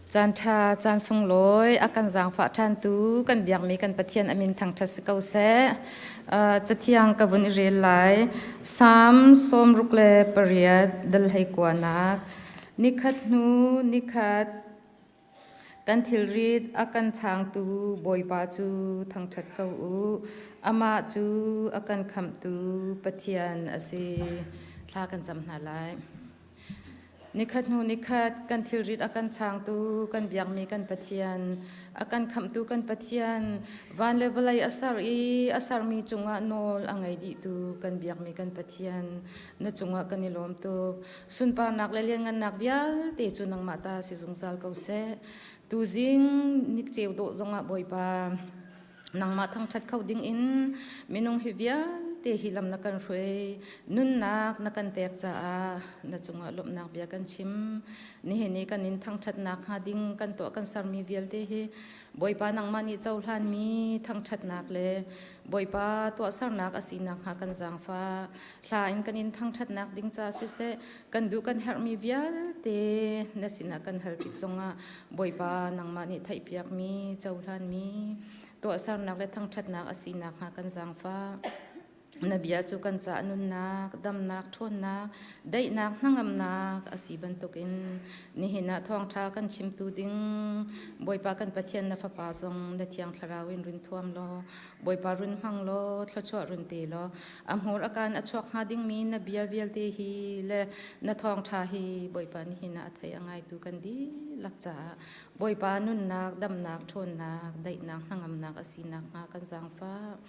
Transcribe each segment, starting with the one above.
Caan ṭha, caan sunglawi a kan zaangfah ṭhantu kan biakmi kan Pathian a min thangṭhat si ko seh. Cathiang ka vun i rel lai. Salm 68 dal hlei kuanak. Nikhat hnu nikhat kan thilrit a kan changtu Bawipa cu thangṭhat ko u. Amah cu a kan khamhtu Pathian a si. Thla kan cam hna lai. Nikhat hnu nikhat kan thilrit a kan changtu kan biakmi kan Pathian, a kan khamhtu kan Pathian, van le vawlei a ser i a sermi cungah nawl a ngei dihtu kan biakmi kan Pathian, na cungah kan i lawm tuk. Sunparnak le lianngannak vialte cu nangmah ta si zungzal ko seh. Tuzing nikceu dawh zongah Bawipa, nangmah thangṭhat kho dingin minung hi vialte hi lam na kan hruai nunnak na kan pek caah na cungah lawmhnak bia kan chim nihin i kan in thangṭhatnak hnga ding kan tuah kan sermi vialte hi Bawipa nangmah nih cohlanmi thangṭhatnak le Bawipa tuahsernak a sinak hnga kan zaangfah hla in kan in thangṭhatnak ding ca siseh kan duh kan herhmi vialte na sinah kan hal tik zongah Bawipa nangmah nih theihpiakmi cohlanmi tuahsernak le thangṭhatnak a si nakhnga kan zaangfah na bia cu kan caah nunnak damnak ṭhawnnak daihnak hnangamnak a si bantukin nihin ah thawngṭha kan chimtu ding Bawipa kan Pathian na fapa zong na thiang thlarau in run thuam law Bawipa run hmang law thluachuah run pe law a hmur a kaan a chuak hnga dingmi na bia vialte hi le na thawngṭha hi Bawipa nihin ah a thei a ngaitu kan dihlak caah Bawipa nunnak, damnak, ṭhawnnak, daihnak, hnangamnak a si nakhnga kan zaangfah.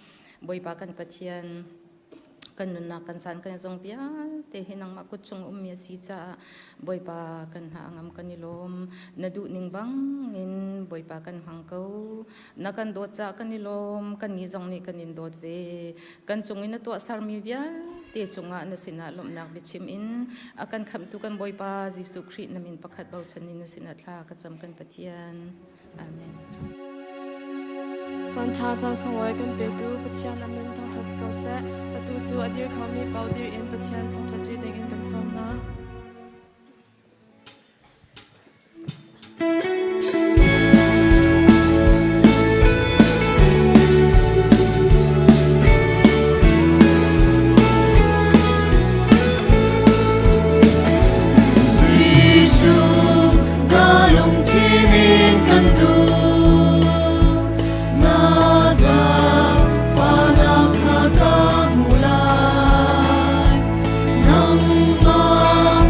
Bawipa kan Pathian, kan nunnak kan caan kan zong vialte hi nangmah kut chung ummi a si caah Bawipa kan hna ngam kan i lawm. Na duh ning bang in Bawipa kan hmang ko. Na kan dawt caah kan i lawm. Kannih zong nih kan in dawt ve. Kan cung i na tuahsermi vialte cungah na sinah lawmhnak biachim in a kan khamhtu kan Bawipa Jesuh Khrih na min pakhat bochan in na sinah thla ka cam kan Pathian. Amen. Caan ṭha caan sunglawi kan petu Pathian a min thangṭhat si ko seh. Atu cu a dir khomi paoh dir in Pathian thangṭhat ṭi dingin kan sawm hna. Jesuh na lungthin in kan duh na zaangfahnak kha ka hmu lai nangmah.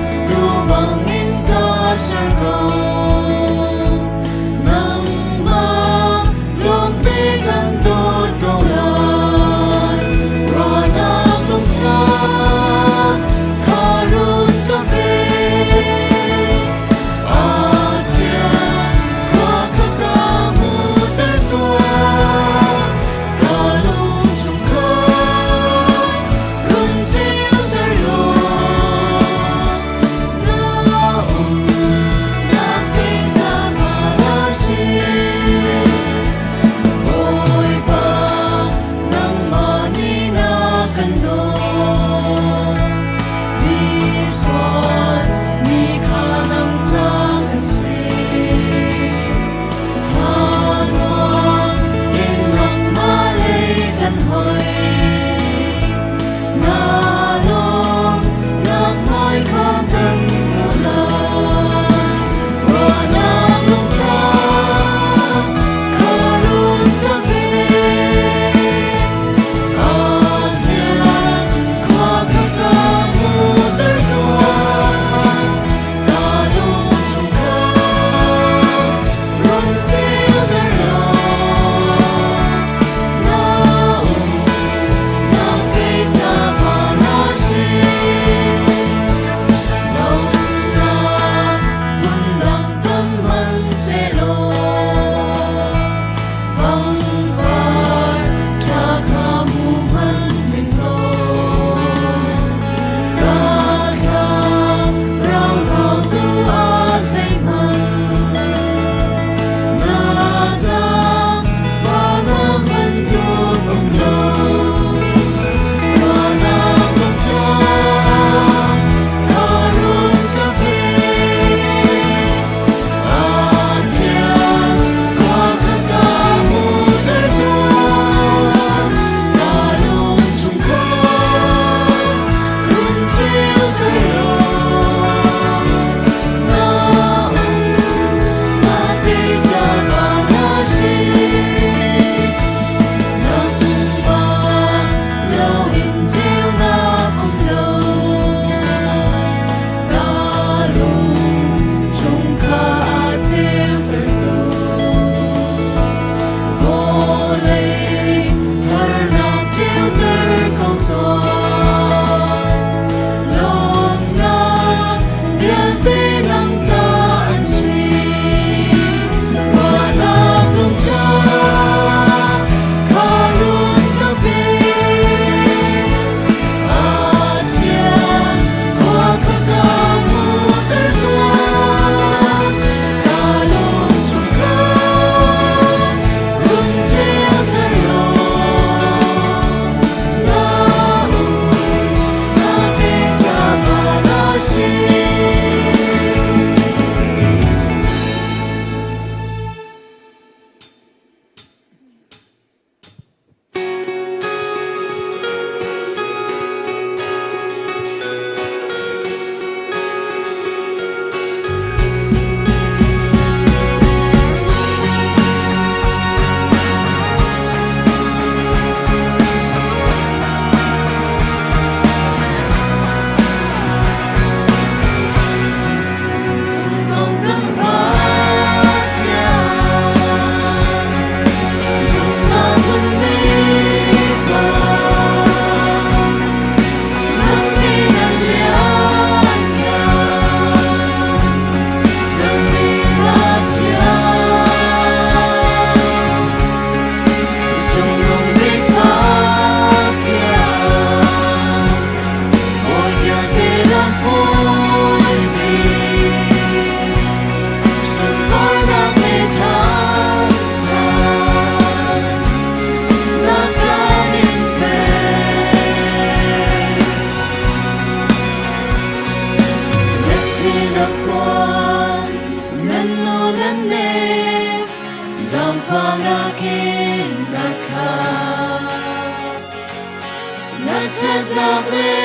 ṭhatnak le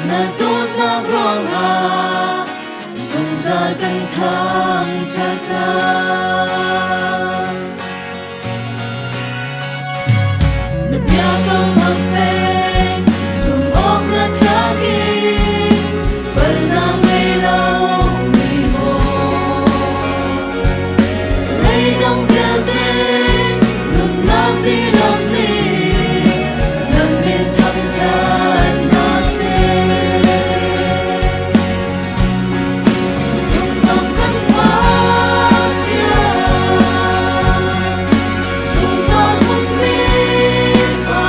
na dawtnak ruangah zungzal kan thangṭhat lai. Na biakam a fek, zumh awk na tlak i palhnak ngei lomi maw. Leidang vialte nunnak dihlak nih na min thangṭhat hna seh. Thungbang kan Pathian, zungzal hmunmi Pa,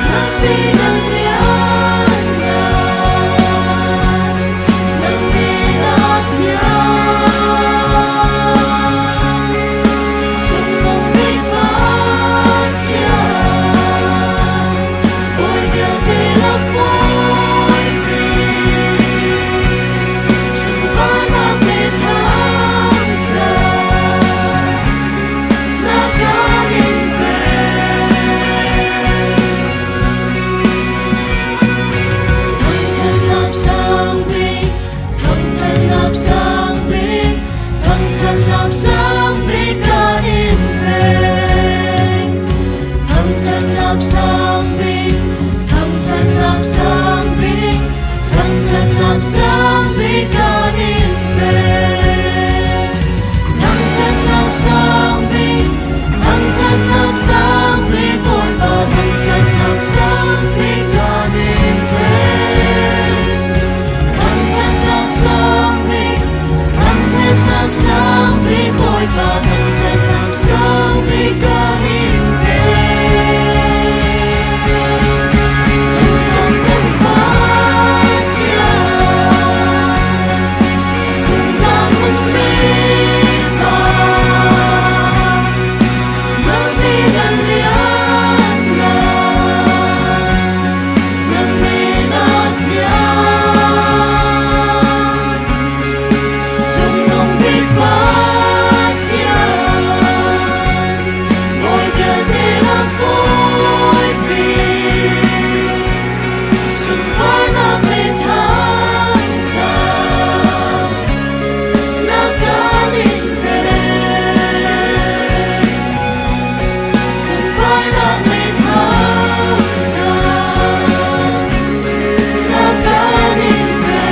na min a lianngan, na min a thiang. Cungnung bik Pathian, bawi vialte lak bawi bik, sunparnak le thangṭhat na kan in pek. Thangṭhatnak sang bik, thangṭhatnak sang bik, thangṭhatnak sang bik kan in pek. Thangṭhatnak sang bik, thangṭhatnak sang bik, thangṭhatnak sang bik kan in pek. Thangṭhatnak sang bik, thangṭhatnak sang bik, Bawipa thangṭhatnak sang bik kan in pek. Thangṭhatnak sang bik, thangṭhatnak sang bik, Bawipa thangṭhatnak sang bik kan in pek. Thungbang kan Pathian, zungzal hmunmi Pa, na min a lianngan, na min a thiang. Cungnung bik Pathian, bawi vialte lak bawi bik, sunparnak le thangṭhat na kan in pek. Sunparnak le thangṭhat na kan in pek.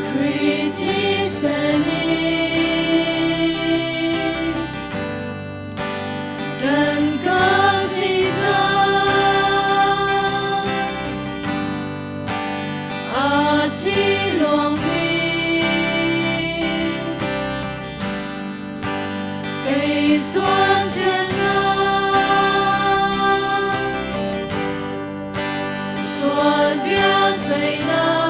Khrih thisen in kan ka si cang. A thi luangmi kei sual thiannak sual bia ceihnak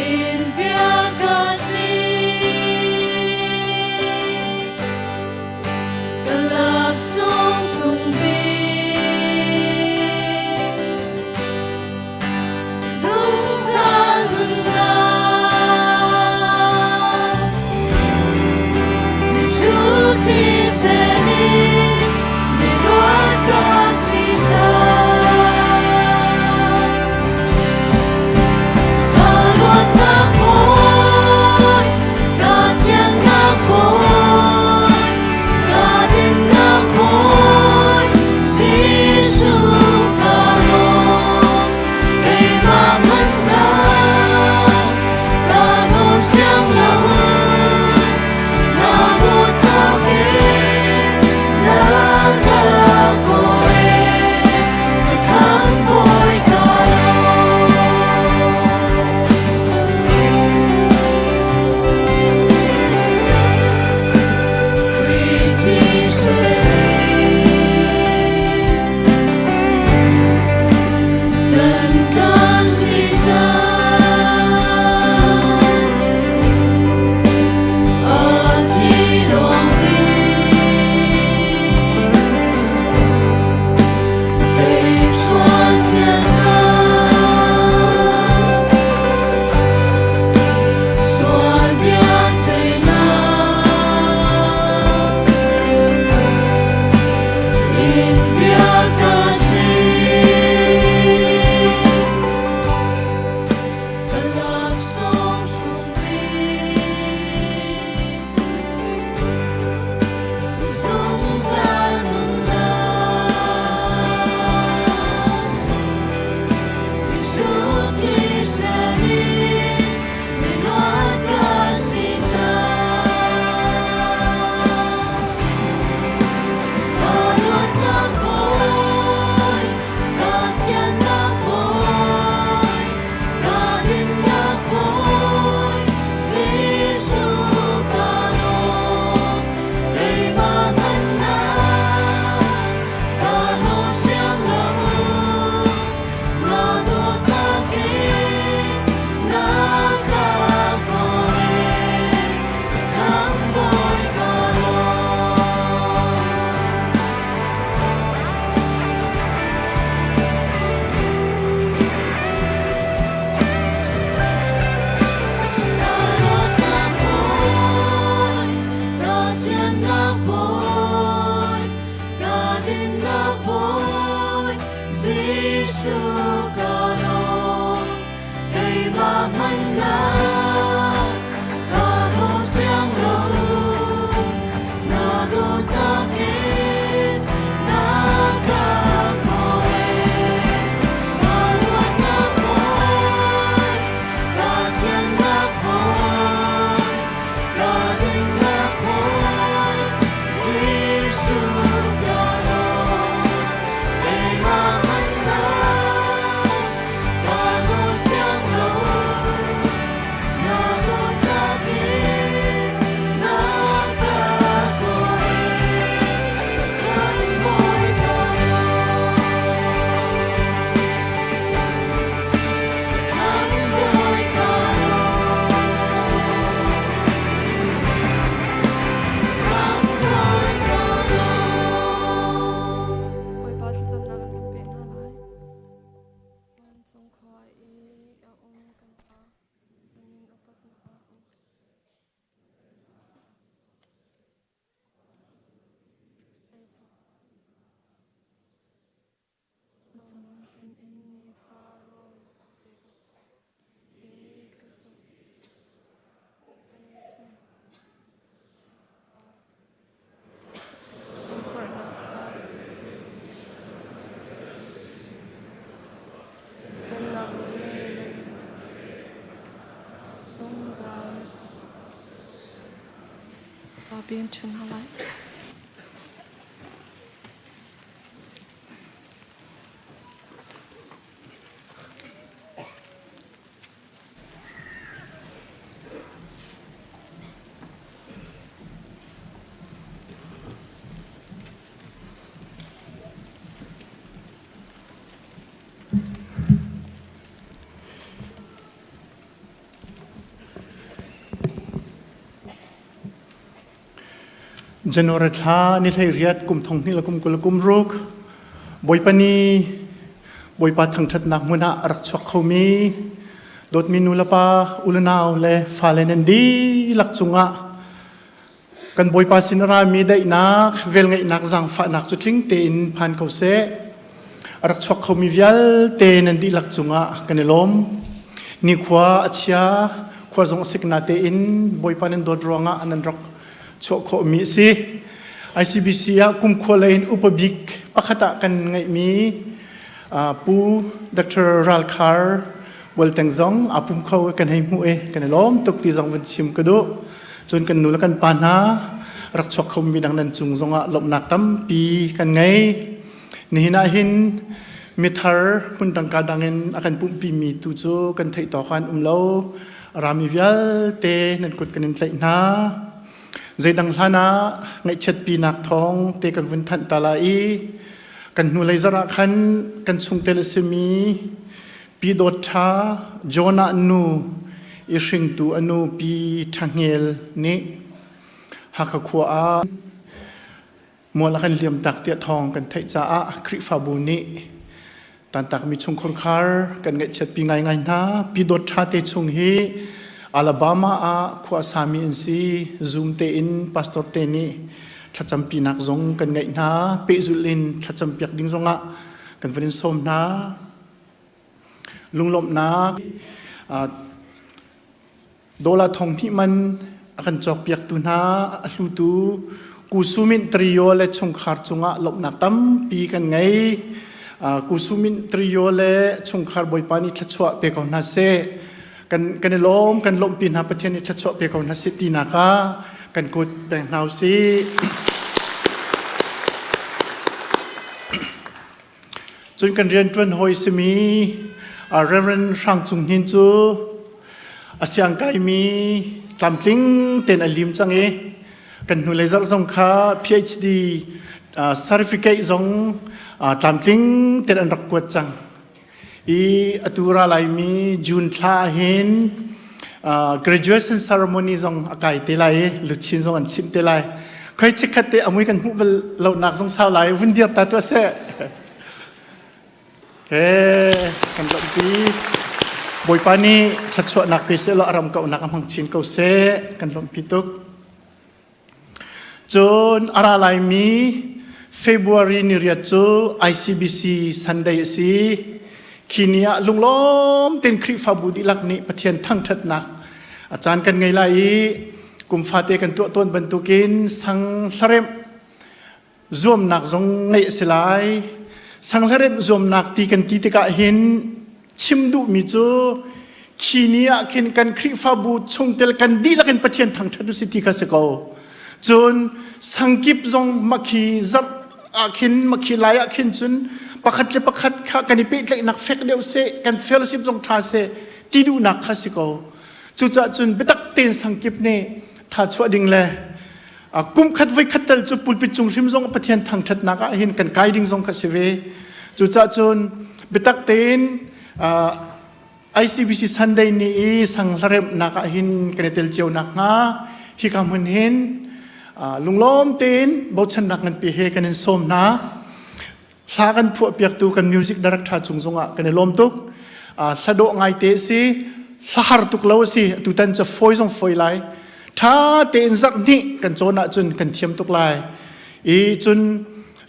in bia ka si. Ka laksawng sung bik zungzal nunnak Jesuh thisen in miluat ka si cang. Jesuh ka lawm. Keimah hmannak ka daw siang lo, na dawtnak in na ka kawi. Na luatnak bawi, ka thiannak bawi, ka dinnak bawi, Jesuh ka lawm. Keimah hmannak ka daw siang lo, na dawtnak in na ka kawi. Kan bawi ka lawm. Kan bawi ka lawm. Kan bawi ka lawm. Bawipa thlacamnak an kan pek hna lai. Vancung khua i a um kan Pa, na min upatnak ah um. Cung in nifa rawl pe us. Mi nih kan zumh. Kan i thim. Sifaknak kha pennak le nan zungzal na si. Zapi in ṭhun hna lai. January thla ni hlei riat kum thong hnih le kum 20 kum ruk Bawipa ni Bawipa thangṭhatnak hmun ah a rak chuak khomi dawtmi nu le pa u le nau le fale nan dihlak cungah kan Bawipa sin a rami daihnak velngeihnak zaangfahnak cu tling tein phan ko seh. A rak chuak khomi vialte nan dihlak cungah kan i lawm. Nikhua a chia, khua zong a sik na tein Bawipa nan dawt ruangah nan rak chuah khawhmi a si. ICBC ah kumkhua lei in upa bik pakhat ah kan ngeihmi Pu Dr. Ral Khar Bualteng zong aa pum kho kan hei hmuh i kan i lawm tuk ti zong vun chim ka duh. Cun kan nu le kan pa hna rak chuak khomi dang nan cung zongah lawmhnak tampi kan ngei. Nihin ah hin mithar hmun tangka dang in a kan pumhpimi tu cu kan theih tawk an um lo. A rami vialte nan kut kan in tlaih hna. Zeidang hlan ah ngaihchiatpinak thawng te kan vun thanh ta lai i kan hnulei zarh ah khan kan chungtel a simi Pi Dawt Ṭha Jonah nu i hringtu a nu Pi Ṭha Hngel nih Hakha khua ah mual a kan liamtak tiah thawng kan theih caah Khrihfabu nih tantakmi chungkhar khar kan ngaihchiatpi ngaingai hna. Pi Dawt Ṭha te chung hi Alabama ah khua sami an si. Zoom tein pastor te nih thlacampinak zong kan ngeih hna. Pehzulh in thlacampiak ding zongah kan van in sawm hna. Lunglawmhnak Dollar thong hnih man a kan cawkpiaktu hna a hlutu Kusumin Trio le chungkhar cungah lawmhnak tampi kan ngei. Kusumin Trio le chungkhar Bawipa nih thluachuah pe ko hna seh. Kan kan i lawm, kan lawmhpi hna Pathian nih thluachuah pe ko hna seh tinak ah kan kut peng hna usih. Cun kan rianṭuan hawi simi Reverend Hrang Cung Hnin cu a siangkaimi tlamtling tein a lim cang i kan hnulei zarh zong kha PhD certificate zong tlamtling tein an rak kuat cang. I atu ra laimi June thla hin graduation ceremony zong a kai te lai i luchin zong an chimh te lai. Khoi chikkhat te amui kan hmuh bal lonak zong sau lai vun dir ta tuah seh. He kan lawmhpi. Bawipa nih thluachuahnak pe seh law a ram kauhnak a hmang chin ko seh. Kan lawmhpi tuk. Cun a ra laimi February ni riat cu ICBC Sunday a si. Khi ni ah lunglawm tein Khrihfabu dihlak nih Pathian thangṭhatnak a caan kan ngei lai i kum fate kan tuah tawn bantukin sang hlaremh zuamnak zong ngeih a si lai. Sang hlaremh zuamnak ti kan ti tikah hin chim duhmi cu khi ni ah khin kan Khrihfabu chungtel kan dihlak in Pathian thangṭhat u si ti kha si ko. Cun sangkip zong makhi zarh ah khin makhi lai ah khin cun pakhat le pakhat kha kan i pehtlaihnak fek deuh seh, kan fellowship zong ṭha seh ti duhnak kha si ko. Cucaah cun biatak tein sangkip nih tha chuah ding le kum khat voi khat tal cu pulpit cung hrim zong Pathian thangṭhatnak ah hin kan kai ding zong kha si ve. Cucaah cun biatak tein ICBC Sunday ni i sang hlaremhnak ah hin kan i tel cio nakhnga hika hmun hin lunglawm tein bochannak nganpi he kan in sawm hna. Hla kan phuah piaktu kan music director cung zongah kan i lawm tuk. Hla dawh ngaite si, hla har tuk lo si, tutan cu fawi zong fawi lai. Ṭha tein zarh hnih kan cawn ahcun kan thiam tuk lai. I cun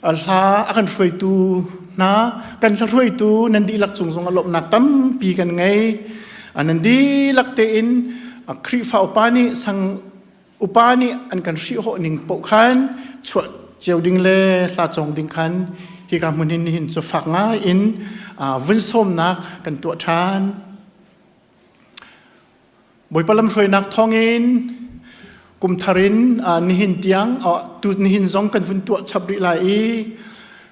hla a kan hruaitu hna, kan hla hruaitu nan dihlak cung zongah lawmhnak tampi kan ngei. Nan dihlak tein Khrihfa upa nih sang upa nih an kan hrihhawh ning paoh khan chuah cio ding le hla cawng ding khan hika hmun hin nihin cu fak ngai in vun sawmnak kan tuah ṭhan. Bawipa lamhruainak thawngin kum thar in nihin tiang tu nihin zong kan vun tuah chap rih lai i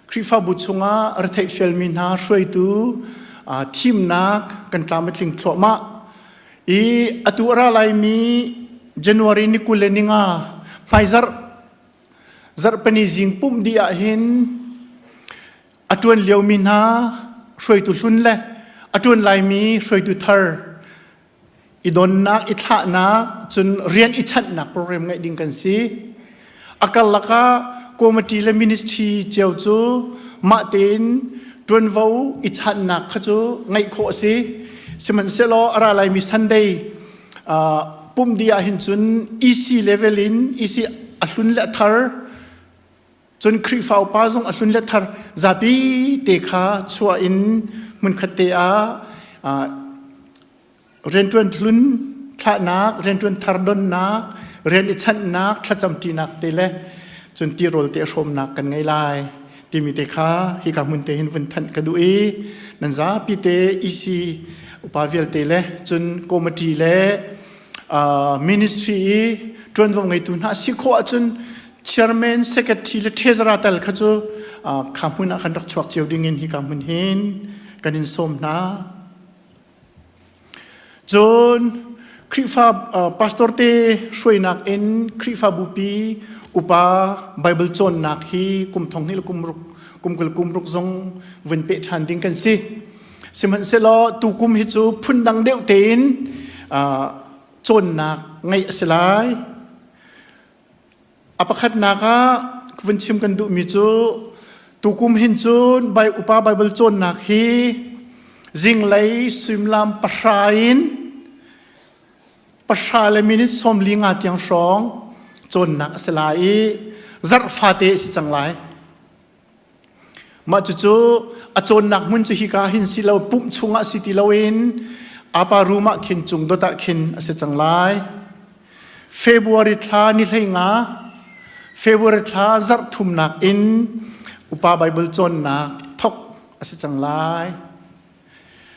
Khrihfabu chungah retheih fialmi hna hruaitu thimnak kan tlam a tling thluahmah. I atu a ra laimi January ni 25 hmaizarh zarhpini zing pumh dih ah hin a ṭuan liomi hna hruaitu hlun le a ṭuan laimi hruaitu thar i donnak i thlahnak cun rian i chanhnak program ngeih ding kan si. A karlak ah committee le ministry cio cu mah tein ṭuanvo i channak kha cu ngeih khawh a si. Sihmanhsehlaw a ra laimi Sunday pumh dih ah hin cun EC level in EC a hlun le a thar cun Khrihfa upa zong a hlun le thar zapi te kha chuah in hmunkhat te ah Rianṭuan hlun thlahnak, rianṭuan thar donnak, rian i chanhnak, thlacamṭinak te le cun tirawl te hrawmnak kan ngei lai timi te kha hika hmun te hin vun thanh ka duh i nan zapi te EC upa vialte le cun committee le ministry i ṭuanvo ngeitu hna si khawh ahcun chairman, secretary le treasurer tal kha cu kha hmun ah khan rak chuak cio ding in hika hmun hin kan in sawm hna. Cun Khrihfa pastor te hruainak in Khrihfabupi upa Bible cawnnak hi kum thong hnih le kum ruk kum kul kum ruk zong vun peh ṭhan ding kan si. Sihmanhsehlaw tukum hi cu phundang deuh tein cawnnak ngeih a si lai. A pakhatnak ah vun chim kan duhmi cu tukum hin cun upa Baibal cawnnak hi zinglei suimilam pahra in pahra le minute 45 tiang hrawng cawnnak a si lai i zarh fate a si cang lai. Mah cucu a cawnnak hmun cu hika hin si lo pumh chungah si ti loin apa room ah khin cung dot ah khin a si cang lai. February thla ni 15 February thla zarh thumnak in upa Bible cawnnak thok a si cang lai.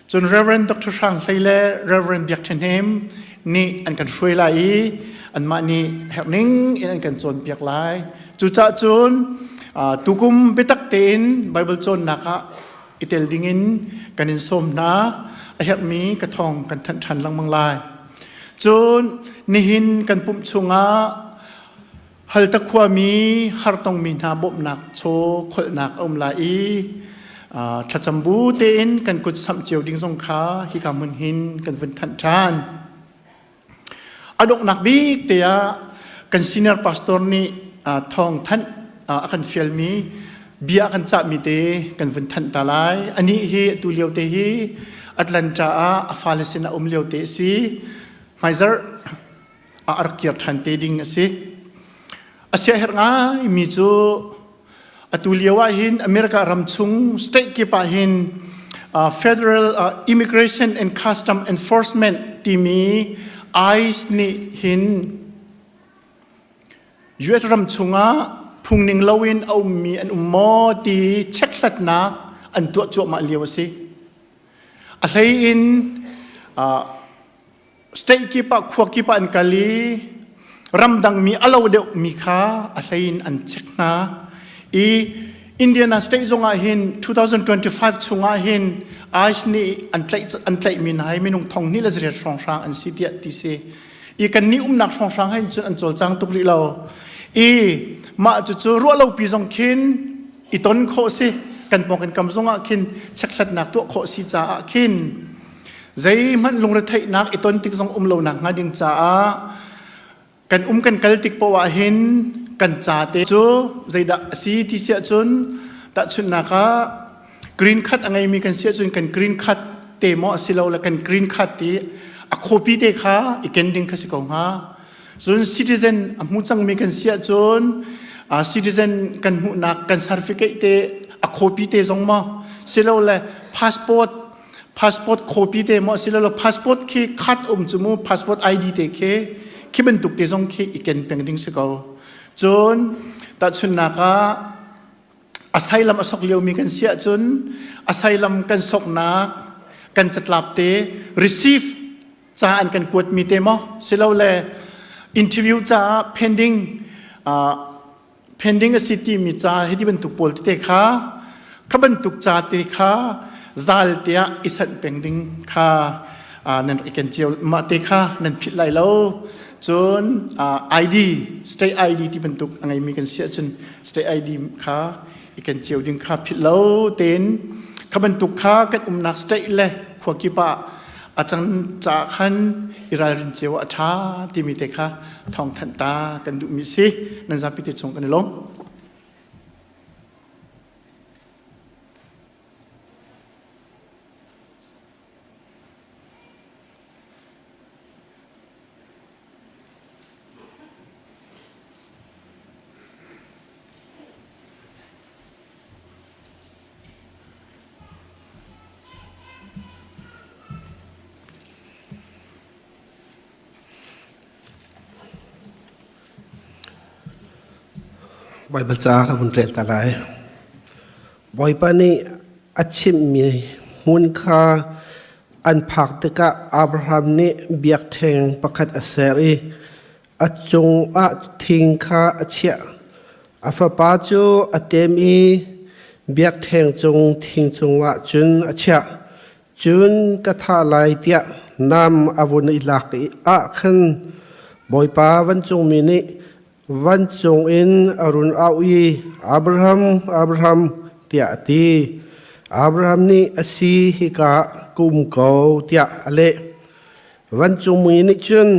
Cun Reverend Dr. Hrang Hlei le Reverend Biak Ṭhen Hnem nih an kan hruai lai i anmah nih herhning in an kan cawnpiak lai. Cucaah cun tukum biatak tein Bible cawnnak ah i tel dingin kan in sawm hna. A herhmi ka thawng kan thanh ṭhan lengmang lai. Cun nihin kan pumh chungah Halta khuami hartongmi hna bawmhnak chaw kholhnak a um lai i thlacam bu tein kan kut samh cio ding zong kha hika hmun hin kan vun thanh ṭhan. A donghnak bik te ah kan senior pastor nih thawng thanh a kan fialmi bia a kan cahmi te kan vun thanh ta lai. Anih hi atu lio te hi Atlanta ah a fale sin a um lio te a si. Hmaizarh a rak kir ṭhan te ding a si. A siaherh ngaimi cu atu lio ah hin America ram chung state kip ah hin Federal Immigration and Custom Enforcement timi ICE nih hin US ram chungah phungning loin a ummi an um maw ti chekhlatnak an tuah cuahmah lio a si. A hlei in state kip ah khua kip ah an kal i ramdangmi a lo deuhmi kha a hlei in an check hna i Indiana state zongah hin 2025 chungah hin ICE nih an tlaih an tlaihmi hna hi minung thong hnih le zariat hrawnghrang an si tiah ti si i kannih umnak hrawnghrang hin cun an cawlcang tuk rih lo i mah cucu ruah lopi zong khin i ton khawh si kan pawng kan kam zongah khin chekhlatnak tuah khawh si caah khin zeihmanh lungretheihnak i ton tik zong um lo nak hnga ding caah kan um kan kal tik poah ah hin kan ca te cu zeidah a si ti siah cun tahchunhnak ah green card a ngeimi kan si ahcun kan green card te maw a si lo le kan green card ti a copy te kha i ken ding kha si ko hnga. Cun citizen a hmu cangmi kan si ahcun citizen kan hmuhnak kan certificate te a copy te zong maw silole passport passport copy te maw silole passport khi card um cu mu passport ID te khi khi bantuk te zong khi i ken peng ding si ko. Cun tahchunhnak ah asylum a sok liomi kan si ahcun asylum kan soknak kan catlap te receive ca an kan kuatmi te maw silole interview caah pending pending a si timi ca hiti bantuk pawl tete kha kha bantuk ca te kha zal te ah i sanh peng ding kha nan rak i ken cio mah te kha nan philh lai lo. Cun ID state ID ti bantuk a ngeimi kan si ahcun state ID kha i ken cio ding kha philh lo tein kha bantuk kha kan umnak state le khua kip ah a cang caah khan i ralrin cio a ṭha timi te kha thawngthanh ta kan duhmi si. Nan zapi te chung kan i lawm. Baibal ca ka vun rel ta lai. Bawipa nih a chimhmi hmun kha an phak tikah Abraham nih biakṭheng pakhat a ser i a cungah thing kha a chiah. A fapa cu a ṭem i biakṭheng cung thing cungah cun a chiah. Cun ka thah lai tiah nam a vun i lak i ah khan Bawipa vancungmi nih vancung in a run auh i, Abraham, Abraham, tiah a ti. Abraham nih, A si, hika ka um ko, tiah a leh. Vancungmi nih cun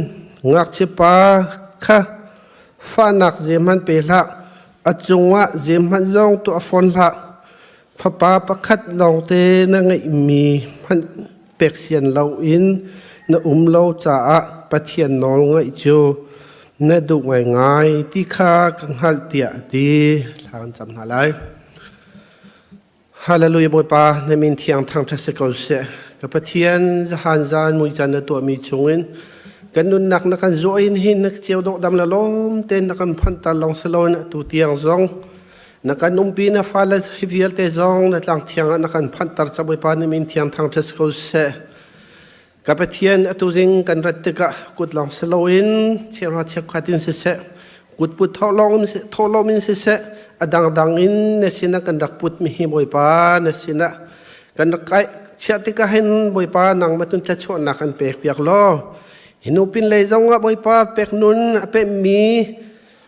ngakchiapa kha fahnak zeihmanh pe hlah, a cungah zeihmanh zong tuah fawn hlah. Fapa pakhat lawngte na ngeihmi hmanh pek sian loin na um lo caah Pathian nawl ngaih cu na duh ngaingai ti kha ka hngalh tiah a ti. Thla kan cam hna lai. Hallelujah Bawipa, na min thiang thangṭhat si ko seh. Ka Pathian, zahan zan muican na tuahmi chungin kan nunnak na kan zuah in hin na ceu dawh dam la lawm tein na kan phantar lawng si loin atu tiang zong na kan umpi na fale hi vialte zong na tlang thiang ah na kan phantar ca Bawipa na min thiang thangṭhat si ko seh. Ka Pathian, atu zing kan rat tikah kut lawng si loin chiahra chiakhat in siseh, kut put thawhlawm in siseh, a dangdang in na sinah kan rak put mi hi Bawipa na sinah kan rak kai chiah tikah hin Bawipa nangmah tun thluachuahnak kan pek piak law hi nu pin lei zong ah Bawipa pek nun a pemmi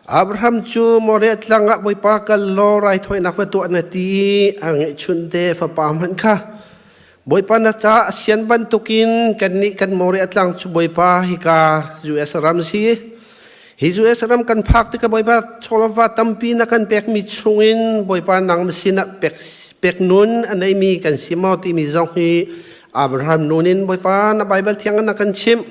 Abraham cu Moriah tlang ah Bawipa kal law raithawinak va tuah na ti a ngeihchun te fapa hmanh kha Bawipa na ca a sian bantukin kannih kan Moriah tlang cu Bawipa hika US ram si. Hi US ram kan phak tikah Bawipa chawlava tampi na kan pekmi chungin Bawipa nang sinah pek, pek nun a neimi kan si maw timi zong hi Abraham nun in Bawipa na Bible thiang na kan chimh.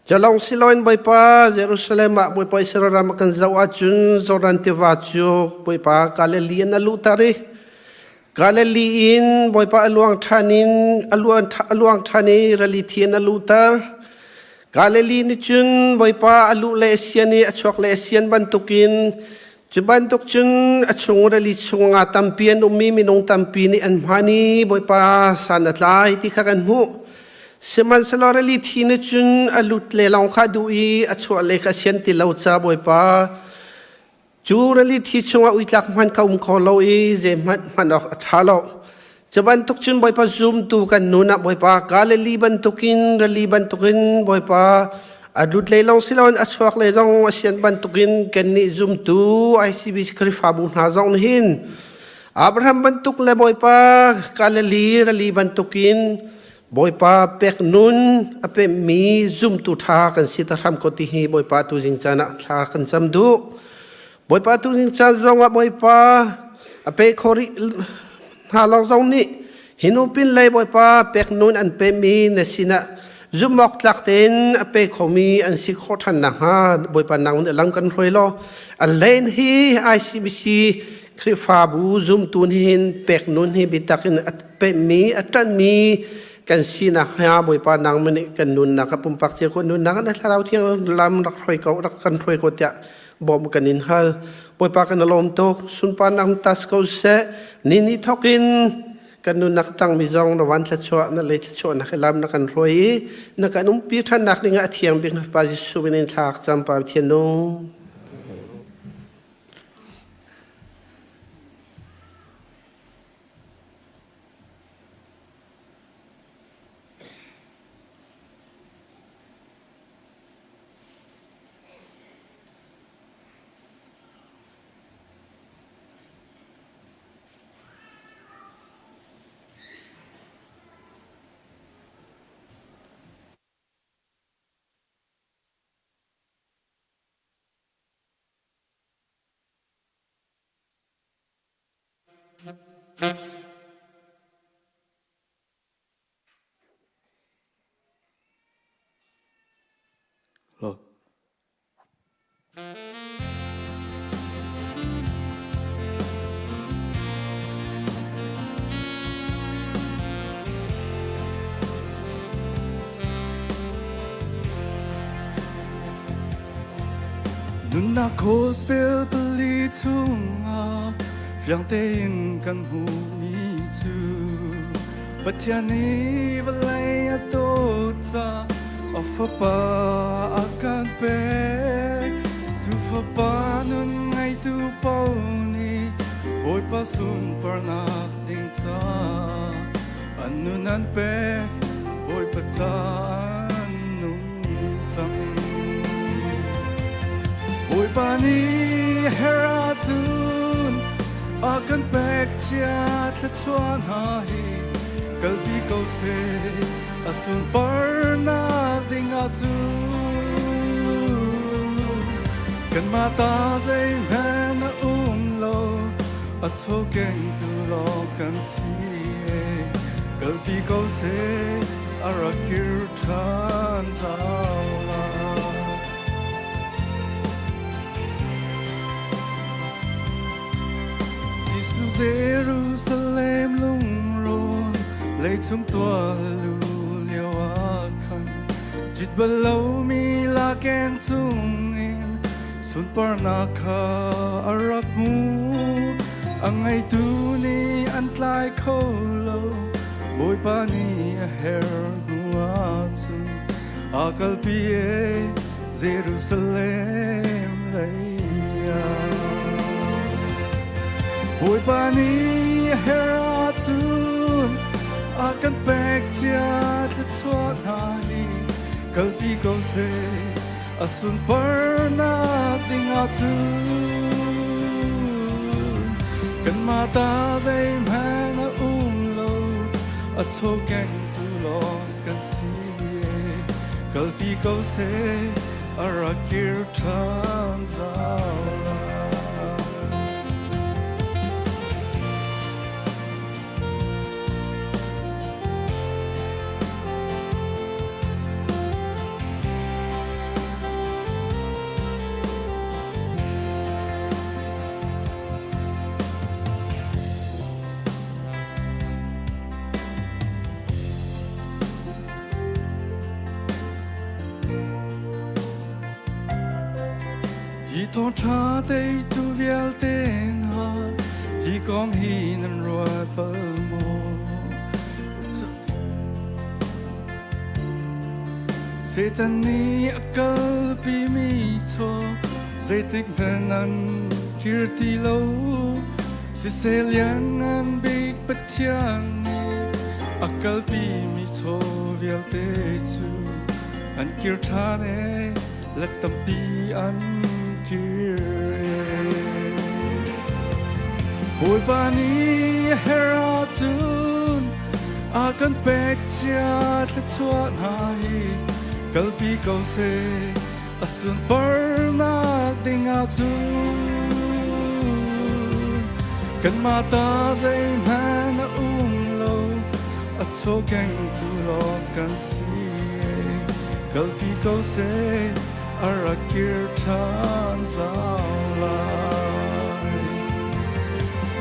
Jalong siloin Bawipa Jerusalem ah Bawipa Israel ram a kan zoh ahcun Jordan tiva cu Bawipa Galilee in a luhter i. Galilee in Bawipa a luang ṭhan in a luang ṭhan i rili thi in a luhter. Galilee nih cun Bawipa a luh le a sian i a chuak le a sian bantukin cu bantuk cun a chung rili chungah tampi an ummi minung tampi nih an hman i Bawipa san a tlai ti kha kan hmuh. Sihmanhsehlaw rili thi nih cun a lut le lawng kha a duh i a chuah le kha a sian ti lo ca Bawipa Cu rili thi chungah uitlak hmanh ka um kho lo i zeihmanh hman awk a ṭha lo. Cu bantuk cun Bawipa zumtu kan nun ah Bawipa Galilee bantukin rili bantukin Bawipa a lut lei lawng si loin a chuak lei zong a sian bantukin kannih zumtu ICBC Khrihfabu hna zong nih hin Abraham bantuk le Bawipa Galilee rili bantukin Bawipa pek nun a pemmi zumtu ṭha kan si ta hram ko ti hi Bawipa tu zing caan ah thla kan cam duh. Bawipa tu zing caan zong ah Bawipa a pe kho rih hna lo zong nih hi nu pin lei Bawipa pek nun an pemmi na sinah zumhawk tlak tein a pe khomi an si khawh ṭhan nakhnga Bawipa nang nih lam kan hruai law a len hi ICBC Khrihfabu zumtu nih hin pek nun hi biatak in a pemmi a ṭanhmi kan sinak hnga Bawipa nang nih kan nunnak a pumpak cio ko nunnak na thlarau thiang lam rak hruai ko rak kan hruai ko tiah bawm kan in hal Bawipa kan lawm tuk sunparnak tas ko seh ni ni thok in kan nunnak tangmi zong na van thluachuah na lei thluachuah nak lam na kan hruai i na kan umpi ṭhannak dingah a thiang bik na Fapa Jesuh min in thlak cam pa Pathian nung. Nunnak gospel pali chungah fiang tein kan hmuhmi cu Pathian nih vawlei a dawt ca a fapa a kan pek. Cu fapa nun ngeitu paoh nih Bawipa sunparnak ding caah an nun an pek Bawipa ca an nung cang. Bawipa nih her ahcun a kan pek chia thluachuah hna hi kalpi ko seh a sunparnak ding ahcun kanmah ta zeihmanh a um lo a chawkengtu lawng kan si kalpi ko seh a rak kir ṭhan zau lai. Jesuh Jerusalem lungrawn leichung tual lu lio ah khan jit bal lomi lakeng chungin sunparnak kha a rak hmu a ngeitu nih an tlai kho lo Bawipa nih a her hnu ahcun a kalpi e Jerusalem lei ah Bawipa nih a her ahcun a kan pek cia thluachuah hna hi kalpi ko seh a sunparnak ding ahcun kanmah ta zeihmanh a um lo a chawkengtu lawng kan si kalpi ko seh a rak kir ṭhan zau lai. thawngṭha teitu vialte hna, hi kong hi nan ruat bal maw? Satan nih a kalpimi chaw zeitik hmanh an kir ti lo. Siseh lianngan bik Pathian nih a kalpimi chaw vialte cu an kir ṭhan e, let tampi an kir e. Bawipa nih a herh ahcun a kan pek cia thluachuah hna hi kalpi ko seh a sunparnak ding ahcun kanmah ta zeihmanh a um lo a chawkengtu lawng kan si kalpi ko seh a rak kir ṭhan zau lai.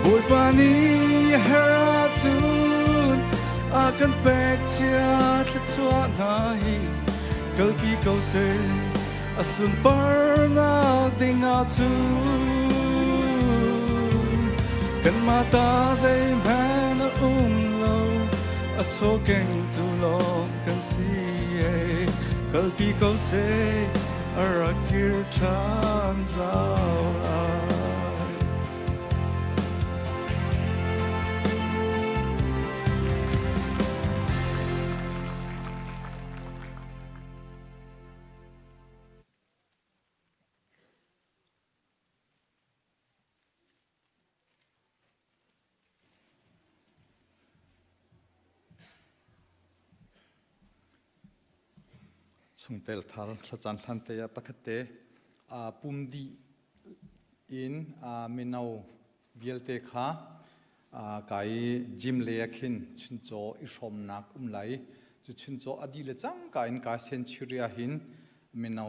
Bawipa nih a herh ahcun a kan pek cia thluachuah hna hi kalpi ko seh a sunparnak ding ahcun kanmah ta zeihmanh a um lo a chawkengtu lawng kan si kalpi ko seh a rak kir ṭhan zau lai. Chungtel thar thlacaan hlan te ah pakhat te pum dih in mino vialte kha kai gym le ah khin chuncaw i hrawmnak um lai. Cu chuncaw a dih le cangka in ka century ah hin mino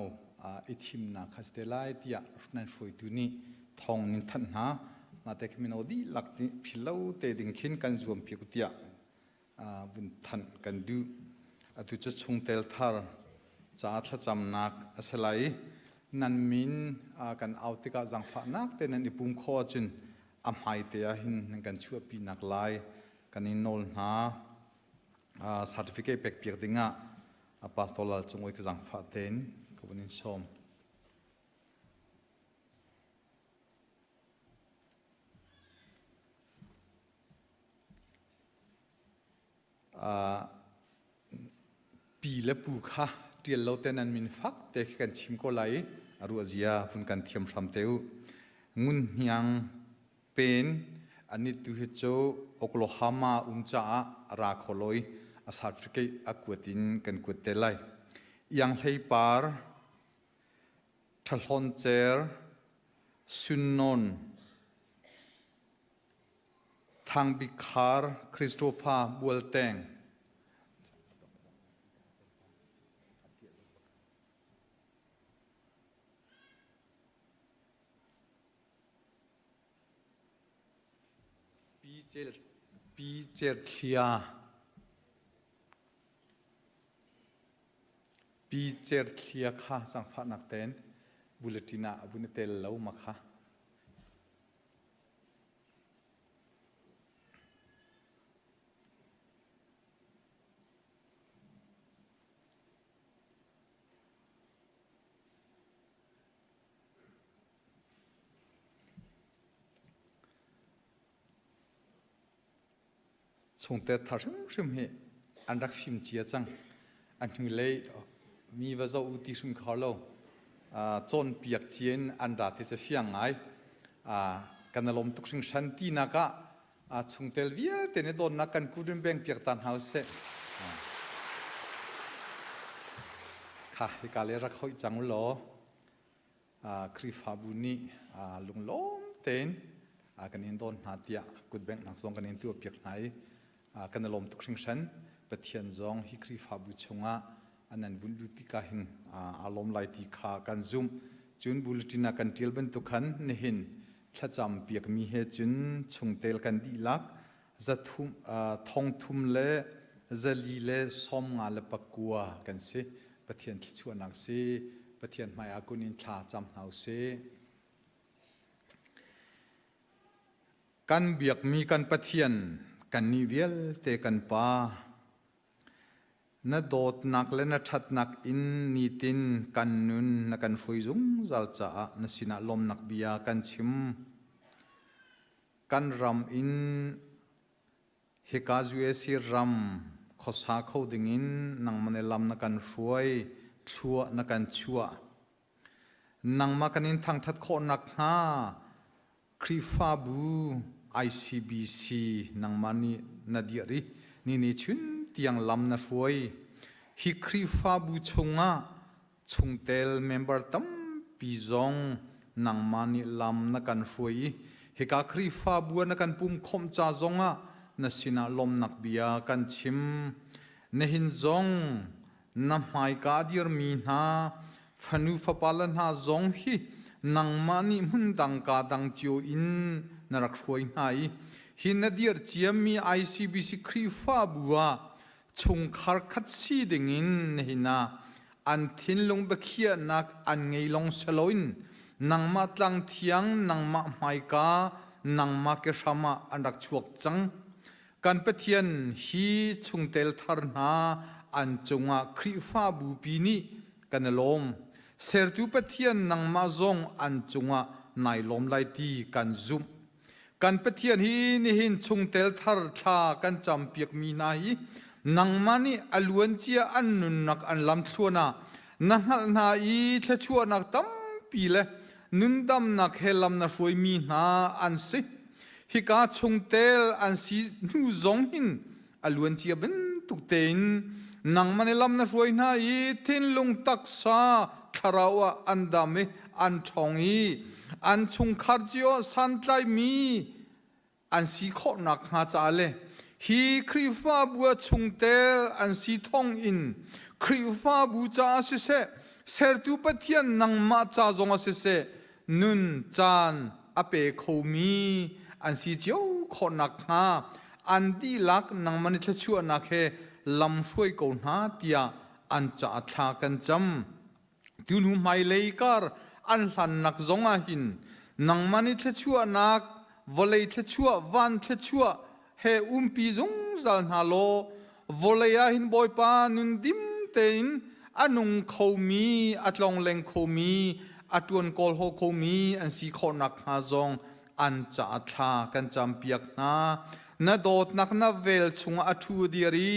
i thimnak kha si te lai tiah nan hruaitu nih thawng nin thanh hna. Mah te khi mino dihlak nih phillo te ding khin kan zuam piak tiah vun thanh kan duh. Atu cu chungtel thar ca thlacamnak a si lai. Nan min kan au tikah zaangfahnak te nan i pum khawh ahcun a hmai te ah hin nan kan chuahpi nak lai kan in nawl hna. Certificate pek piak dingah Pastor Lal Cung Oi ka zaangfah tein ka vun in sawm. Pi le pu kha ṭial lo te nan min fak te khi kan chim ko lai i a ruah zia vun kan thiam hram te u. Ngun Hniang Pen anit tu hi cu Oklahoma um caah a ra kho lo i a certificate a kuat in kan kuat te lai. Iang Hlei Par, Ṭhahlawn Cer, Sunnawn, Thang Bik Khar, Christopher Bualteng. Pi Cer Thlia. Pi Cer Thlia kha zangfahnak ten bulletin ah vun i tel lo ma kha. Chungte thar hrimhrim hi an rak fim cia cang. An hnulei mi va zoh u ti hrim kho lo. Cawnpiak cia in an ra ti cu fiang ngai. Kan i lawm tuk hringhran tinak ah chungtel vialte nih dawtnak kan kut in beng piak ta hna usih. Kha hika le rak hoih cang u law Khrihfabu nih lunglawm tein kan in dawn hna tiah kutbenghnak zong kan in tuahpiak hna i kan i lawm tuk hringhran. Pathian zong hi Khrihfabu chungah an an vun lut tikah hin aa lawm lai ti kha kan zumh. Cun bulletin ah kan ṭial bantuk khan nihin thlacam piakmi he cun chungtel kan dihlak zathum thongthum le zali le 59 kan si. Pathian thluachuahnak si. Pathian hmai ah kun in thla cam hna usih. Kan biakmi kan Pathian, kannih vialte kan Pa, na dawtnak le na ṭhatnak in nitin kan nun na kan hruai zungzal caah na sinah lawmnak bia kan chim. Kan ram in hika USA ram khuasa kho dingin nangmah nih lam na kan hruai, thlua na kan chuah. Nangmah kan in thangṭhat khawh nakhnga Khrihfabu ICBC nangmah nih na dirh i ni ni chun tiang lam na hruai. Hi Khrihfabu chungah chungtel member tampi zong nangmah nih lam na kan hruai i hika Khrihfabu ah na kan pumkhawmh ca zongah na sinah lawmnak bia kan chim. Nihin zong na hmaika a dirmi hna fanu fapa le hna zong hi nangmah nih hmun dang ka dang cio in na rak hruai hna i hi na dir ciammi ICBC Khrihfabu ah chungkhar khat si dingin nihin ah an thinlung biakhiahnak an ngei long seloin nangmah tlang thiang nangmah hmaika nangmah ke hram ah an rak chuak cang. Kan Pathian hi chungtel thar hna an cungah Khrihfabu pi nih kan i lawm. Sertu Pathian nangmah zong an cungah nai lawm lai ti kan zumh. Kan Pathian hi nihin chungtel thar thla kan campiakmi hna hi nangmah nih a luancia an nunnak an lamthluan ah na hngalh hna i thluachuahnak tampi le nundamnak he lam na hruaimi hna an si. Hika chungtel an si hnu zong hin a luancia bantuk tein nangmah nih lam na hruai hna i thinlung taksa thlarau ah an dam i an ṭhawng i an chungkhar cio ah santlaimi an si khawh nakhnga ca le hi Khrihfabu ah chungtel an si thawng in Khrihfabu caah siseh sertu Pathian nangmah ca zongah siseh nun caan a pe khomi an si cio khawh nakhnga an dihlak nangmah nih thluachuahnak he lam hruai ko hna tiah an caah thla kan cam. Tuhnu hmailei kar an hlannak zong ah hin nangmah nih thluachuahnak vawlei thluachuah van thluachuah he umpi zungzal hna law vawlei ah hin Bawipa nun dim tein a nung khomi a tlongleng khomi a ṭuan kawl haw khomi an si khawh nakhnga zong an caah thla kan campiak hna. Na dawtnak na vel chungah a ṭhu dir i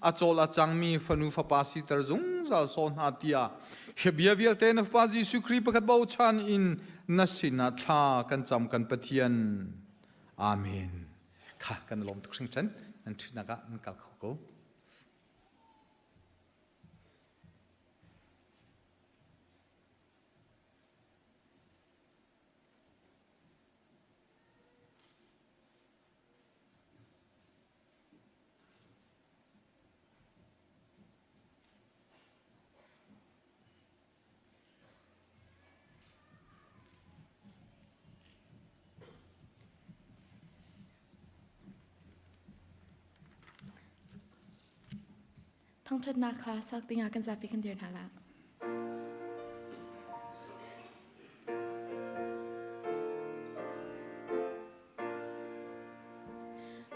a cawl a cangmi fanu fapa siter zungzal sawh hna tiah hi bia vialte na Fapa Jesuh Khrih pakhat bochan in na sinah thla kan cam kan Pathian. Amen. Kha kan lawm tuk hringhran nan ṭhutnak ah nan kal kho ko. Thangṭhatnak kha sak dingah kan zapi kan dir hna la.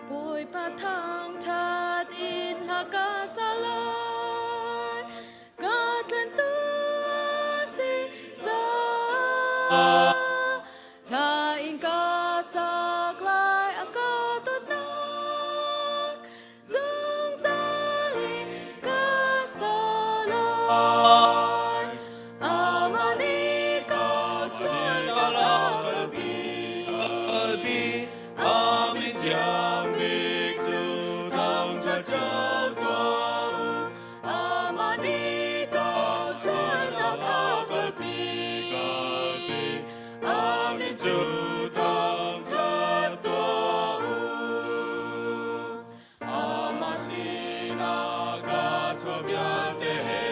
Bawipa thangṭhat in hla ka sa lai, ka tlantu si caah. Hla in ka sak lai a ka dawtnak, zungzal in ka sa lai. Amah nih ka sualnak a ka pi. Amin thiang bik cu thangṭhat cio tuah u. Amah nih ka sualnak a ka pi. Amin cu thangṭhat tuah u. Amah sinah ka sual vialte he.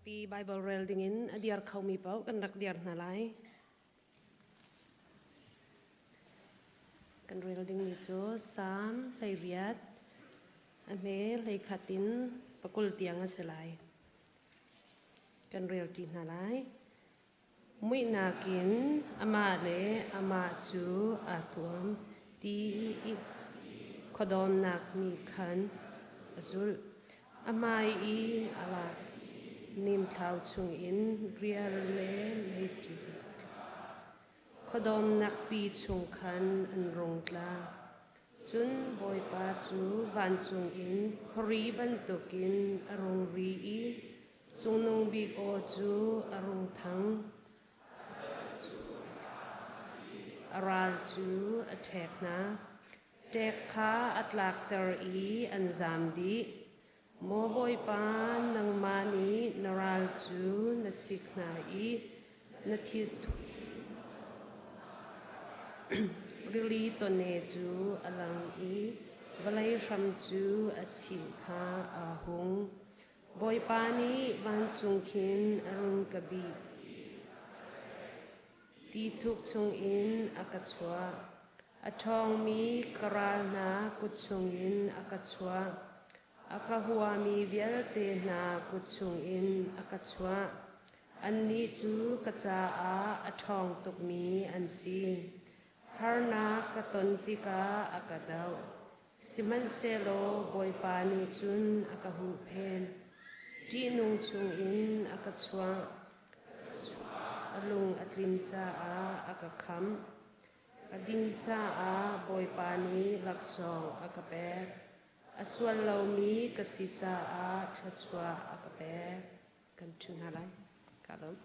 Zapi Bible rel dingin a diar khomi paoh kan rak diar hna lai. Kan rel dingmi cu Salm 18 a hme 21 in 20 tiang a si lai. Kan rel ṭi hna lai. Muihnak in amah le amah cu aa tuam ti i khuadawmnak nih khan a zulh. A hmai i a lak nimthlau chungin rial le meiti khuadawmnak pi chung khan an rung tla. Cun Bawipa cu vancung in khuari bantukin a rung ri i Cungnung bik aw cu a rung thang. A ral cu a ṭhek hna. Ṭek kha a tlakter i an zam dih. Maw Bawipa, nangmah nih na ral cu na sik hna i na thil rili tawne cu a lang i vawlei hram cu a chih kha aa hung. Bawipa nih vancung khin a rung ka bih. Ti thuk chungin a ka chuah. A ṭhawngmi ka ral hna kut chungin a ka chuah. A ka huami vialte hna kut chungin a ka chuah. Annih cu ka caah a ṭhawng tukmi an si. Harnak ka ton tikah a ka doh. Sihmanhsehlaw Bawipa nih cun a ka huhphen. Ṭihnung chungin a ka chuah. A lung a tlin caah a ka khamh. Ka din caah Bawipa nih laksawng a ka pek. A sual lomi ka si caah thluachuah a ka pek. Kan ṭhu hna lai. Ka lawm.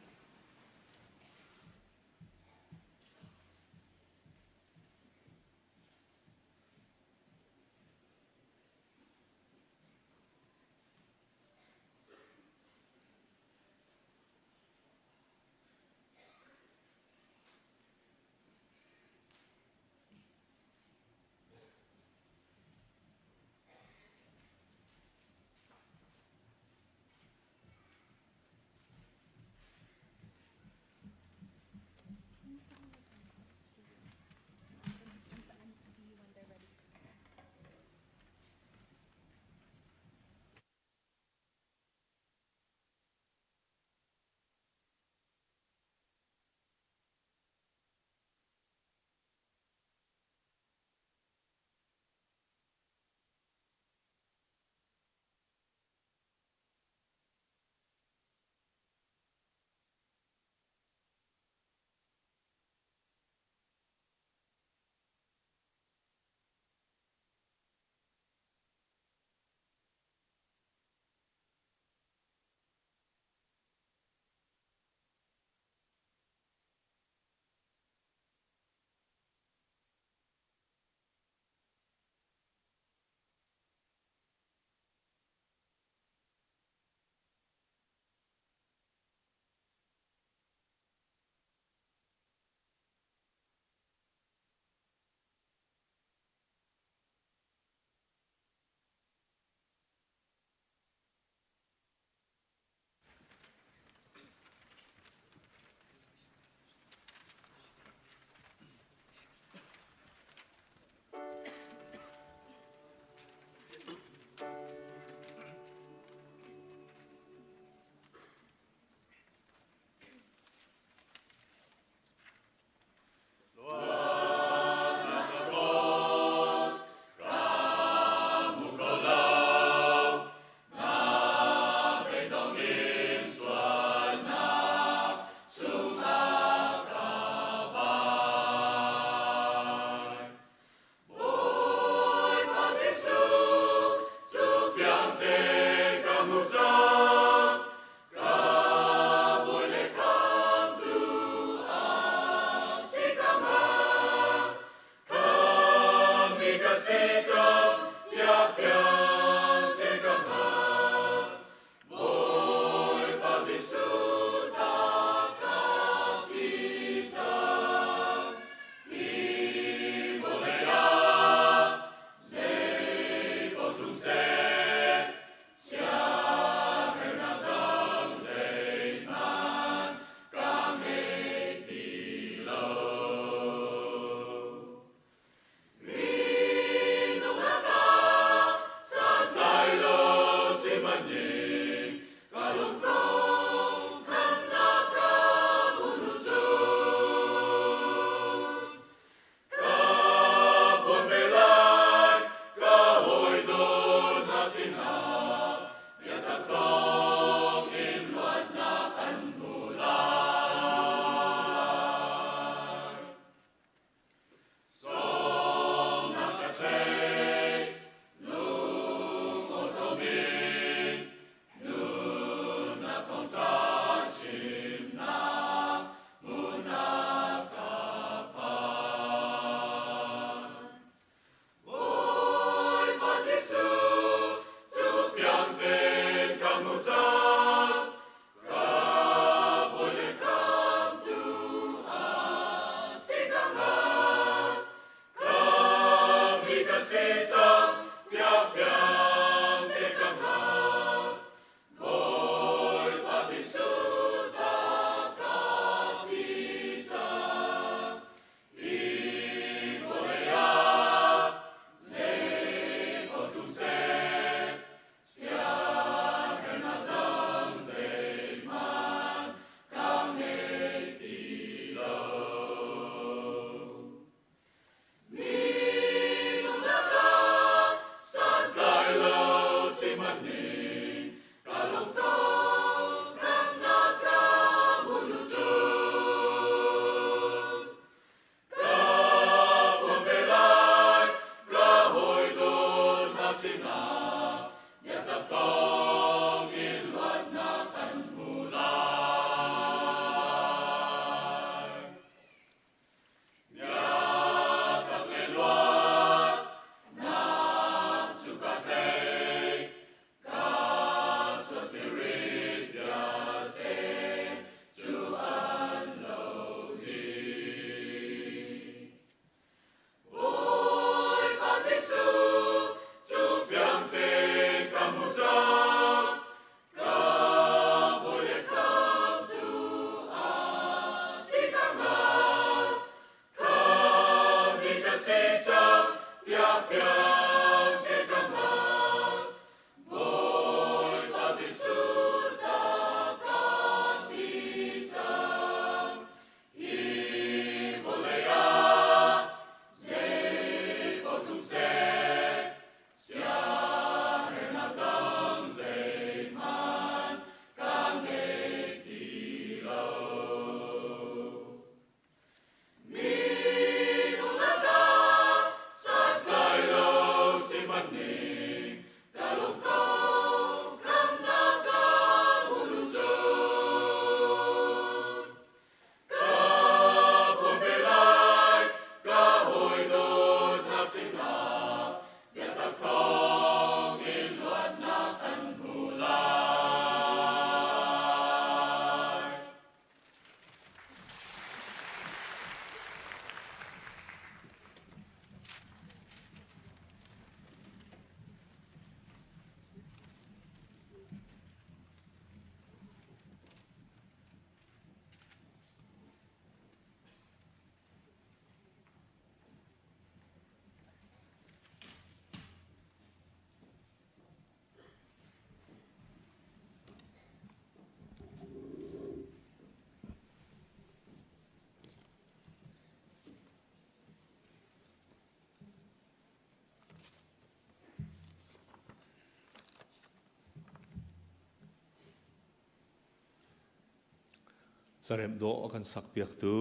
Caremh dawh a kan sakpiaktu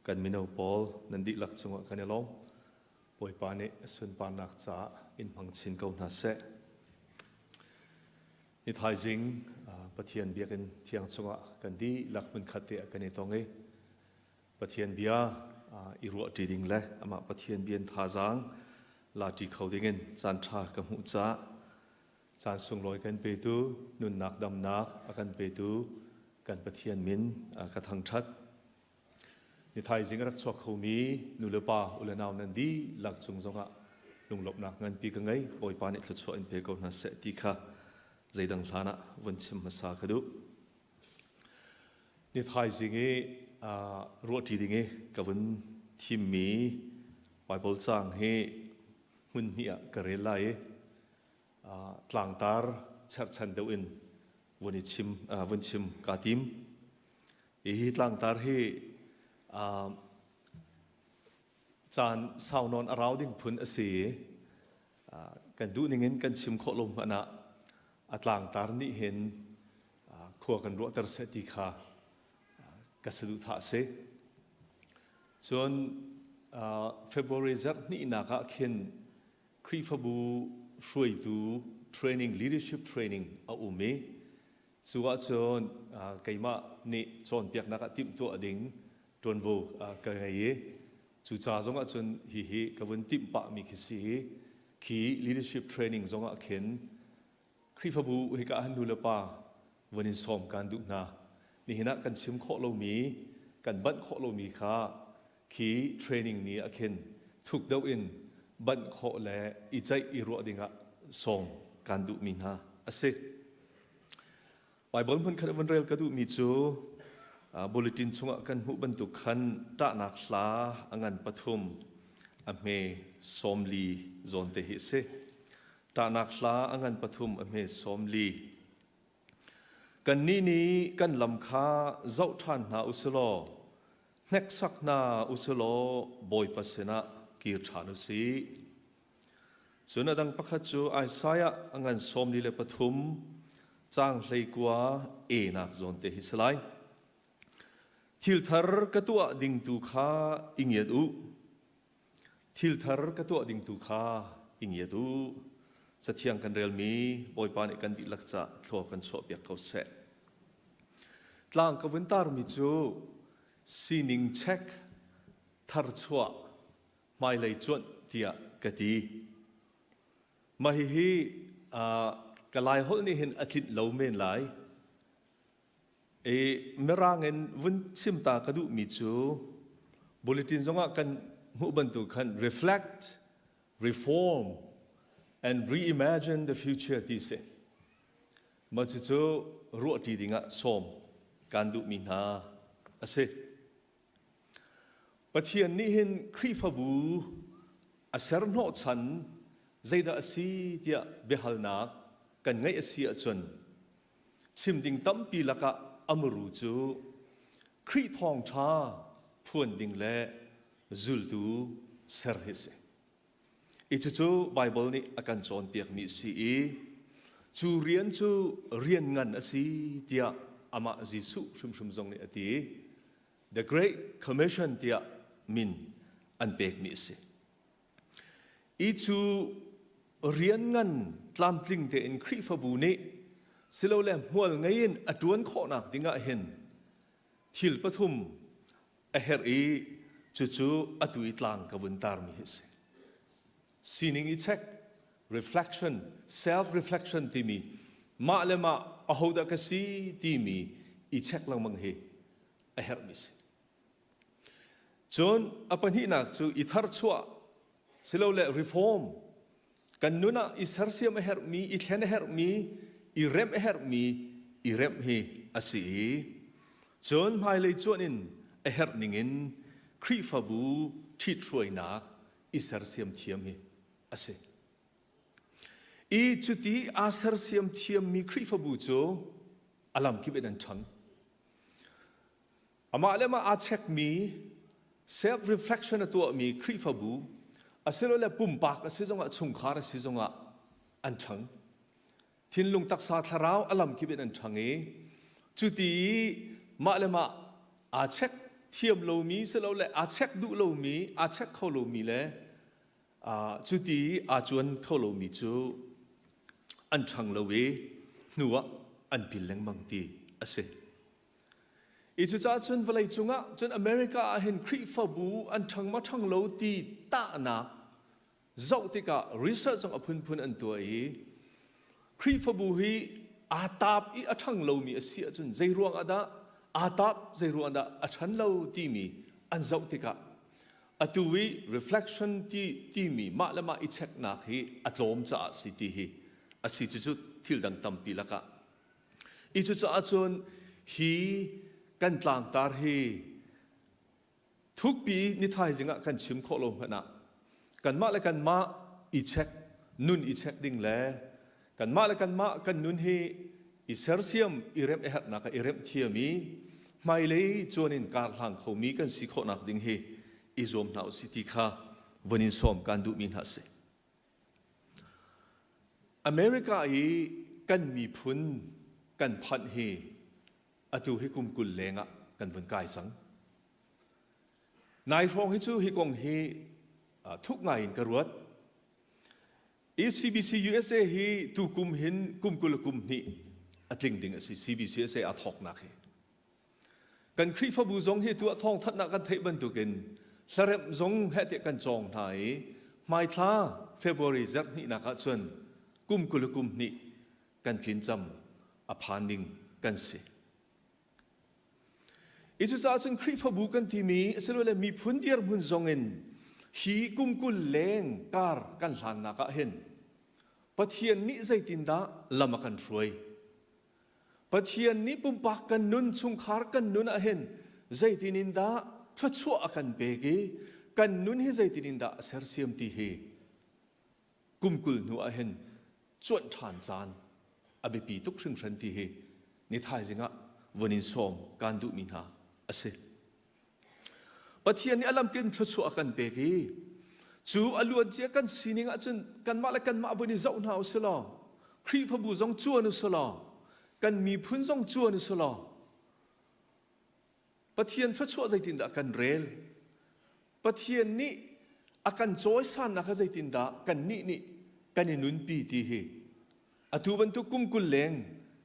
kan mino pawl nan dihlak cungah kan i lawm. Bawipa nih a sunparnak caah in hmang chin ko hna seh. Ni thaizing Pathian biakinn thiang chungah kan dihlak hmunkhat te ah kan i tong i Pathian bia i ruahṭi ding le amah Pathian bia in thazaang laṭi kho dingin caan ṭha ka hmuh caah caan sunglawi kan petu nunnak damnak a kan petu kan Pathian min ka thangṭhat. Ni thaizing a rak chuak khomi nu le pa u le nau nan dihlak cung zongah lunglawmhnak nganpi ka ngei. Bawipa nih thluachuah in pe ko hna seh ti kha zeidang hlan ah vun chim hmasa ka duh. Ni thaizing i ruahṭi ding i ka vun thimmi Baibal caang hi hmun hnih ah ka rel lai i tlangtar cherhchan deuh in vun i chim vun chim kaa tim. Hi tlangtar hi caan sau nawn a rau ding phun a si i kan duh ning in kan chim khawh lo hmanh ah a tlangtar nih hin khua kan ruahter seh ti kha ka saduhthah a si. Cun February zarh hnihnak ah khin Khrihfabu hruaitu training leadership training a um i cu ahcun keimah nih cawnpiaknak ah timhtuah ding ṭuanvo ka ngei i cu ca zong ahcun hihi ka vun timh pahmi khi si i khi leadership training zong ah khin Khrihfabu hika ah nu le pa vun in sawm kan duh hna. Nihin ah kan chim khawh lomi, kan banh khawh lomi kha khi training ni ah khin thuk deuh in banh khawh le i ceih i ruah dingah sawm kan duhmi hna a si. Baibal hmun khat vun rel ka duhmi cu bulletin chungah kan hmuh bantuk khan ṭahnak hla a ngan pathum a hme 40 zawn te hi a si. Ṭahnak hla a ngan pathum a hme 40. Kannih nih kan lam kha zoh ṭhan hna u si law hneksak hna u si law Bawipa sinah kir ṭhan u sih. Cun a dang pakhat cu Isaiah a ngan 43 caang 19 e nak zawn te hi si lai. Thil thar ka tuah ding tu kha i ngiat u. Thil thar ka tuah ding tu kha i ngiat u. Cathiang kan relmi Bawipa nih kan dihlak ca thlua kan chuahpiak ko seh. Tlang ka vun tarmi cu sining check tharchuah hmailei cuanh tiah ka ti. Mah hihi ka Laiholh nih hin a tlinh lo men lai. I Mirang in vun chim ta ka duhmi cu bulletin zongah kan hmuh bantuk khan reflect, reform and reimagine the future ti si. Mah cucu ruahṭi dingah sawm kan duhmi hna a si. Pathian nih hin Khrihfabu a ser hnawhchan zeidah a si tiah biahalnak kan ngeih a si ahcun chim ding tampi lakah a muru cu Khrih thawngṭha phuan ding le zultu ser hi a si. I cucu Baibal nih a kan cawnpiakmi a si i cu rian cu rian ngan a si tiah amah Jesuh hrimhrim zong nih a ti. The Great Commission tiah min an pekmi a si. I cu rian ngan tlamtling tein Khrihfabu nih silole hmual ngei in a ṭuan khawhnak dingah hin thil pathum a herh i cucu atu i tlang ka vun tarmi hi a si. Sining i check, reflection, self-reflection timi mah le mah ahodah ka si timi i check lengmang hi a herhmi si. Cun a pahnihnak cu i tharchuah silole reform kan nun ah i sersiam a herhmi, i thlen a herhmi, i remh a herhmi i remh hi a si i cun hmailei cuan in a herh ningin Khrihfabu ṭhithruainak i sersiam thiam hi a si. I cuti aa sersiam thiammi Khrihfabu cu a lamkip in an ṭhang. Amah le mah aa chekmi self-reflection a tuahmi Khrihfabu asilole pumpak a si zongah chungkhar a si zongah an ṭhang. Thinlung taksa thlarau a lamkip in an ṭhang i cuti i mah le mah Aa check thiam lomi silole aa check duh lomi, aa check kho lomi le cuti aa cuan kho lomi cu an ṭhang lo i hnu ah an pil lengmang ti a si. I cucaah cun vawlei cungah cun America ah hin Khrihfabu an ṭhang ma ṭhang lo ti tahnak zoh tikah research zong a phunphun an tuah i Khrihfabu hi aa taap i a ṭhang lomi a si ahcun zei ruang ah dah aa taap zei ruang dah a ṭhan lo timi an zoh tikah atu i reflection ti timi mah le mah i checknak hi a tlawm caah si ti hi a si cucu thil dang tampi lakah i cucaah cun hi kan tlangtar hi Thukpi ni thaizing ah kan chim khawh lo hmanh ah kanmah le kanmah i check nun i check ding le kanmah le kanmah kan nun hi i sersiam i remh i herhnak ah i remh thiam i hmailei cuan in kar hlang khomi kan si khawhnak ding hi i zuam hna usih ti kha vun in sawm kan duhmi hna si. America i kan miphun kan phanh hi atu hi kum 20 leng ah kan vun kai cang. Nai hrawng hi cu hi kong hi thuk ngai in ka ruat. ECBC USA hi tu kum hin kum 20 kum hnih a tling ding a si CBC USA a thawknak hi. Kan Khrihfabu zong hi tu a thawng thatnak kan theih bantukin hlaremh zong heh tiah kan cawng hna i hmaithla February zarh hnihnak ah cun kum 20 kum hnih kan tlincam a phan ding kan si. I cucaah cun Khrihfabu kan timi asilole miphun dirhmun zong in hi kum 20 leng kar kan hlannak ah hin Pathian nih zeitindah lam a kan hruai? Pathian nih pumpak kan nun chungkhar kan nun ah hin zeitin in dah thluachuah a kan pek i kan nun hi zeitin in dah a sersiam ti hi kum 20 hnu ah hin cuanh ṭhan caan a biapi tuk hringhran ti hi ni thaizing ah vun in sawm kaan duhmi hna a si. Pathian nih a lamkin thluachuah a kan pek i cu a luancia kan sining ahcun kanmah le kanmah vun i zoh hna u si law Khrihfabu zong cuan u si law kan miphun zong cuan u si law Pathian thluachuah zeitindah kan rel? Pathian nih a kan cawisannak kha zeitindah kannih nih kan i nunpi ti hi atu bantuk kum 20 leng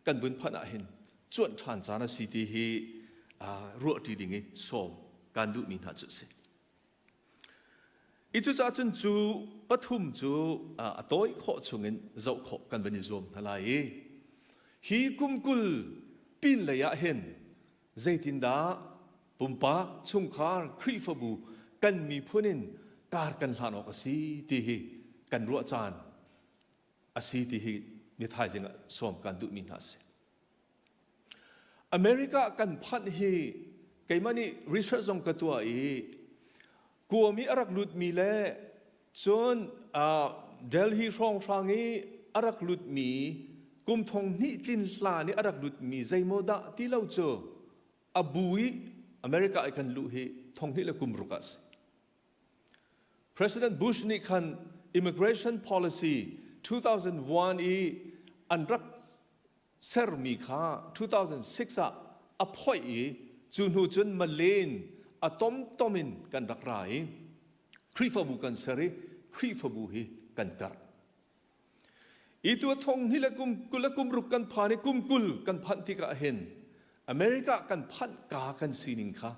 kan vun phanh ah hin cuanh ṭhan caan a si ti hi ruahṭi ding i sawm kan duhmi hna cu a si. I cucaah cun cu pathum cu a tawi khawh chungin zoh khawh kan van i zuam hna lai i hi kum 20 pin lei ah hin Zeitindah pumpak, chungkhar, Khrihfabu kan miphun in kar kan hlan awk a si ti hi kan ruah caan a si ti hi ni thaizing ah sawm kan duhmi hna a si. America kan phanh hi keimah nih research zong ka tuah i kuam i a rak lutmi le cun Delhi hrawnghrang i a rak lutmi kum thong hnih tlin hlan i a rak lutmi zeimaw dah ti lo cu a bu i America i kan luh hi thong hnih le kum ruk ah si. President Bush nih khan immigration policy 2001 i an rak sermi kha 2006 ah a phoih i cu hnu cun Malen a tomtom in kan rak ra i Khrihfabu kan ser i Khrihfabu hi kan karh. I tu thong hi le kum 20 le kum ruk kan phan i kum 20 kan phanh tikah hin America kan phanh ka kan sining kha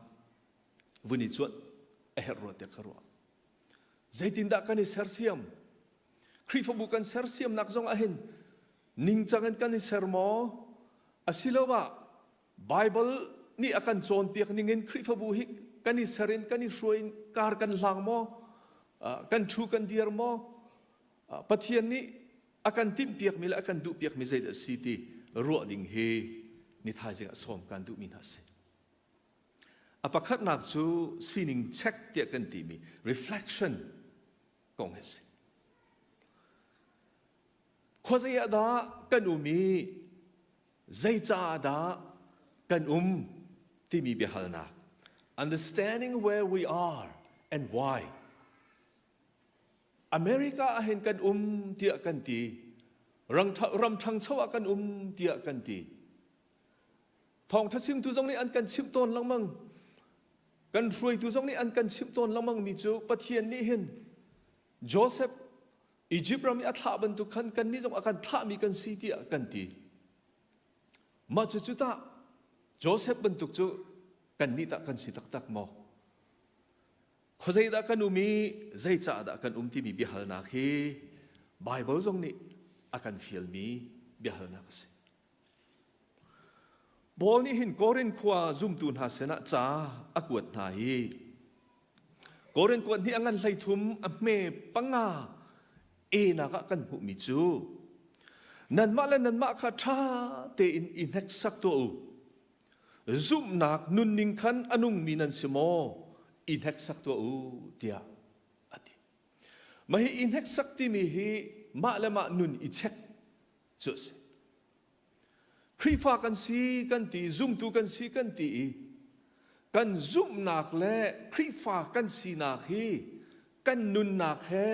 vun i cuanh a herh rua tiah ka ruah. Zeitindah kan i sersiam? Khrihfabu kan sersiamnak zong ah hin ningcang in kan i ser maw? Asiloah Baibal nih a kan cawnpiak ning in Khrihfabu hi kan i ser in kan i hruai in kar kan hlang maw? Kan ṭhu kan dir maw? Pathian nih a kan timhpiakmi le a kan duhpiakmi zeidah a si ti ruah ding hi ni thaizing ah sawm kan duhmi hna a si. A pakhatnak cu sining check tiah kan timi reflection kong hi a si. Khuazei ah dah kan um i zeicaah dah kan um timi biahalnak. Understanding where we are and why. America ah hin kan um tiah kan ti. Ram ṭhangcho ah kan um tiah kan ti. Thawngṭha chimtu zong nih an kan chimh tawn lengmang. Kan hruaitu zong nih an kan chimh tawn lengmangmi cu Pathian nih hin Joseph Egypt ram i a thlah bantuk khan kannih zong a kan thlahmi kan si tiah kan ti. Mah cucu tah Joseph bantuk cu kannih tah kan si taktak maw? Khuazei dah kan um i zeicah dah kan um timi biahalnak hi Baibal zong nih a kan fialmi biahalnak a si. Paul nih hin Korin khua zumtu hna sinah ca a kuat hna i Korin kuat hnih a ngan 13 a hme panga enak ah kan hmuhmi cu nanmah le nanmah kha ṭha tein i hneksak tuah u. Zumhnak nunning khan a nungmi nan si maw? I hneksak tuah u tiah a ti. Mah hi i hneksak timi hi mah le mah nun i check cu a si. Khrihfa kan si kan ti, zumtu kan si kan ti i kan zumhnak le Khrihfa kan sinak hi kan nunnak he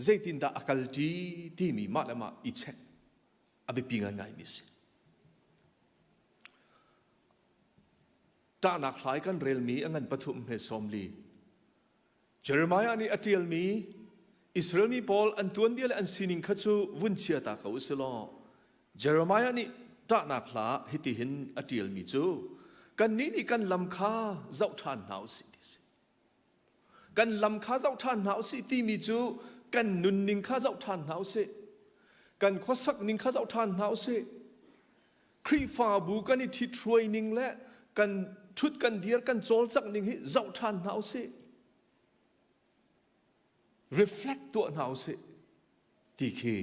zeitindah a kalṭi timi mah le mah i check a biapi ngaingaimi a si. Ṭahnak hlai kan relmi a ngan pathum he 40. Jeremiah nih a ṭialmi Israel mi pawl an tuanbia le an sining kha cu vun chia ta ko u si law Jeremiah nih ṭahnak hla hitihin a ṭialmi cu kannih nih kan lam kha zoh ṭhan hna u sih ti si. Kan lam kha zoh ṭhan hna u sih timi cu kan nunning kha zoh ṭhan hna u sih. Kan khuasak ning kha zoh ṭhan hna u sih. Khrihfabu kan i ṭhithruai ning le kan ṭhut kan dir kan cawlcangh ning hi zoh ṭhan hna u sih. Reflect tuah hna u sih ti khi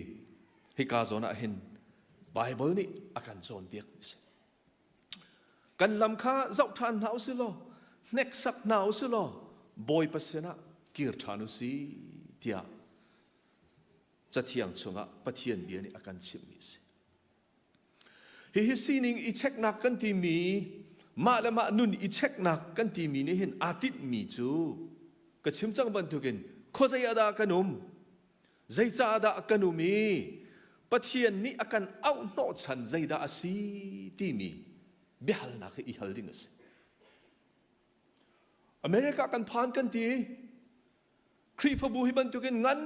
hika zawn ah hin Bible nih a kan cawnpiak mi si. Kan lam kha zoh ṭhan hna u sih law hneksak hna u sih law Bawipa sinah kir ṭhan u sih tiah Cathiang chungah Pathian bia nih a kan chimhmi a si. Hihi sining i cheknak kan timi, mah le mah nun i cheknak kan timi nih hin aa tinhmi cu ka chim cang bantukin khuazei ah dah kan um, zeicah dah kan um i Pathian nih a kan auh hnawhchan zeidah a si timi biahalnak hi i hal ding a si. America kan phan kan ti Khrihfabu hi bantukin ngan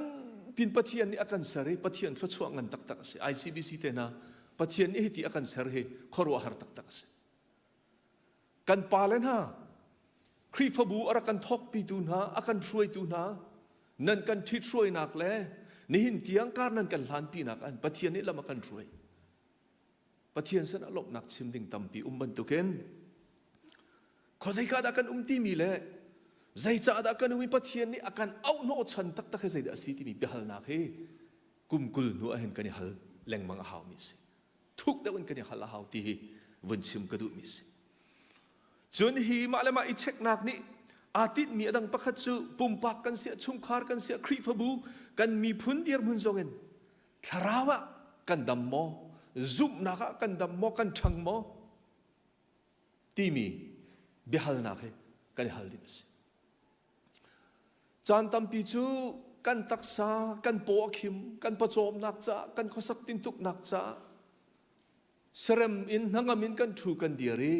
pin Pathian nih a kan ser i Pathian thluachuah ngan taktak a si. ICBC te hna Pathian nih hiti a kan ser hi khuaruahhar taktak a si. Kan pale hna Khrihfabu a rak kan thawkpitu hna, a kan hruaitu hna, nan kan ṭhithruainak le nihin tiang kar nan kan hlanpinak an Pathian nih lam a kan hruai. Pathian sinah lawmhnak chim ding tampi um bantukin khuazeika dah kan um timi le zeicah dah kan um i Pathian nih a kan auh hnawhchan taktak hi zeidah a si timi biahalnak hi kum 20 hnu ahhin kan i hal lengmang a haumi a si. Thuk deuh in kan i hal a hau ti hi vun chim ka duhmi a si. Cun hi mah le mah i cheknak nih aa tinhmi a dang pakhat cu pumpak kan siah, chungkhar kan siah, Khrihfabu kan miphun dirhmun zongin Thlarau ah kan dam maw? Zumhnak ah kan dam maw? Kan ṭhang maw? Timi biahalnak hi kan i hal ding a si. Caan tampi cu kan taksa, kan paw a khim, kan pawcawmnak caah, kan khuasak tintuknak caah Serem in hnangam in kan ṭhu kan dir i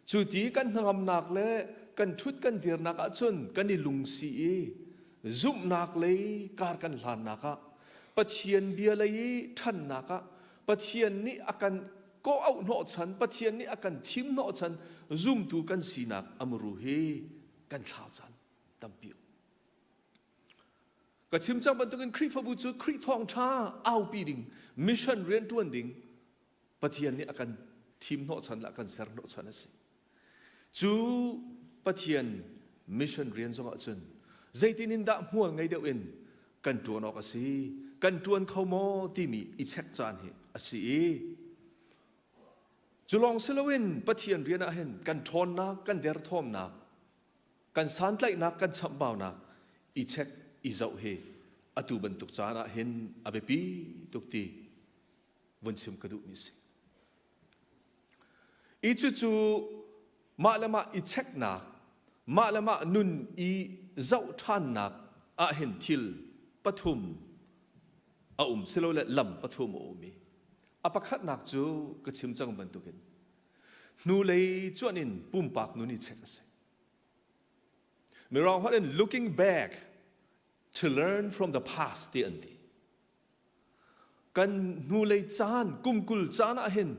cu ti kan hnangamnak le kan ṭhut kan dirnak ahcun kan i lungsi i zumhnak lei kar kan hlannak ah Pathian bia lei i ṭhannak ah Pathian nih a kan kawh auh hnawhchan Pathian nih a kan thim hnawhchan zumtu kan sinak a muru hi kan thlau caan tampi um. Ka chim cang bantukin Khrihfabu cu Khrih thawngṭha aupi ding, mission rianṭuan ding Pathian nih a kan thim hnawhchan le a kan ser hnawhchan a si. Cu Pathian mission rian zongah cun zeitin in dah hmual ngei deuh in kan ṭuan awk a si, kan ṭuan kho maw timi i check caan hi a si i cu lawng si loin Pathian rian ah hin kan ṭhawnnak, kan derthawmnak kan santlaihnak kan chamhbaunak i check i zoh hi atu bantuk caan ah hin a biapi tuk ti vun chim ka duhmi si. I cucu mah le mah i checknak, mah le mah nun i zoh ṭhannak ah hin thil pathum a um silole lam pathum a um i a pakhatnak cu ka chim cang bantukin hnulei cuanh in pumpak nun i check a si. Mirang holh in looking back to learn from the past ti an ti. Kan hnulei caan, kum 20 caan ah hin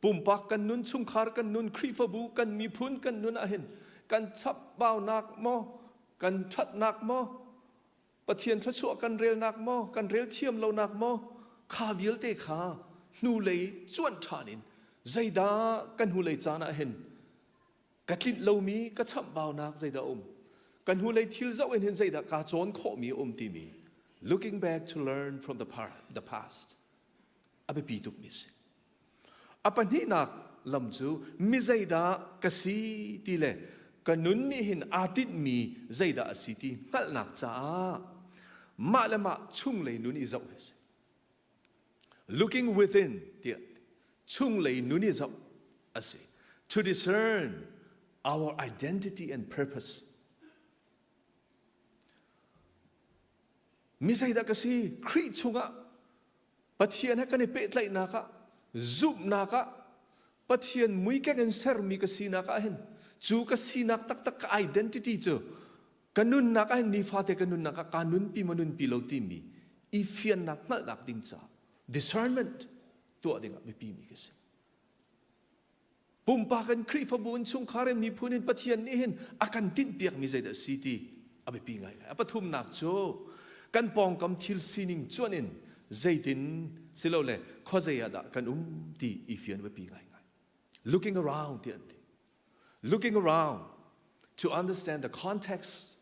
pumpak kan nun, chungkhar kan nun, Khrihfabu kan miphun kan nun ah hin kan chapbaunak maw, kan ṭhatnak maw, Pathian thluachuah kan relnak maw, kan rel thiam lonak maw, kha vialte kha hnulei cuanh ṭhan in zeidah kan hnulei caan ah hin ka tlinh lomi ka chamhbaunak zeidah um ka hnulei thil zoh in hin zeidah kaa cawn khawhmi a um timi looking back to learn from the, the past a biapi tukmi si a pahnihnak lam cu mi zeidah ka si ti le ka nun nih hin aa tinhmi zeidah a si ti hngalhnak caah mah le mah chunglei nun i zoh hi a si looking within tiah chunglei nun i zoh a si to discern our identity and purpose mi zeidah ka si Khrih chungah Pathian he kan i pehtlaihnak ah zumhnak ah Pathian muikeng in sermi ka sinak ah hin cu ka sinak taktak ka identity cu ka nunnak ah hin nifate ka nunnak ah kaa nunpi maw nunpi lo timi i fiannak hngalhnak ding caah discernment tuah dingah biapi mi ka si. Pumpak in Khrihfabu in chungkhar in miphun in Pathian nih hin a kan tinhpiakmi zeidah si ti a biapi ngaingai. A pathumnak cu kan pawngkam thil sining cuanh in zeitin silole khuazei ah dah kan um ti i fian biapi ngaingai. Looking around ti an ti. Looking around to understand the context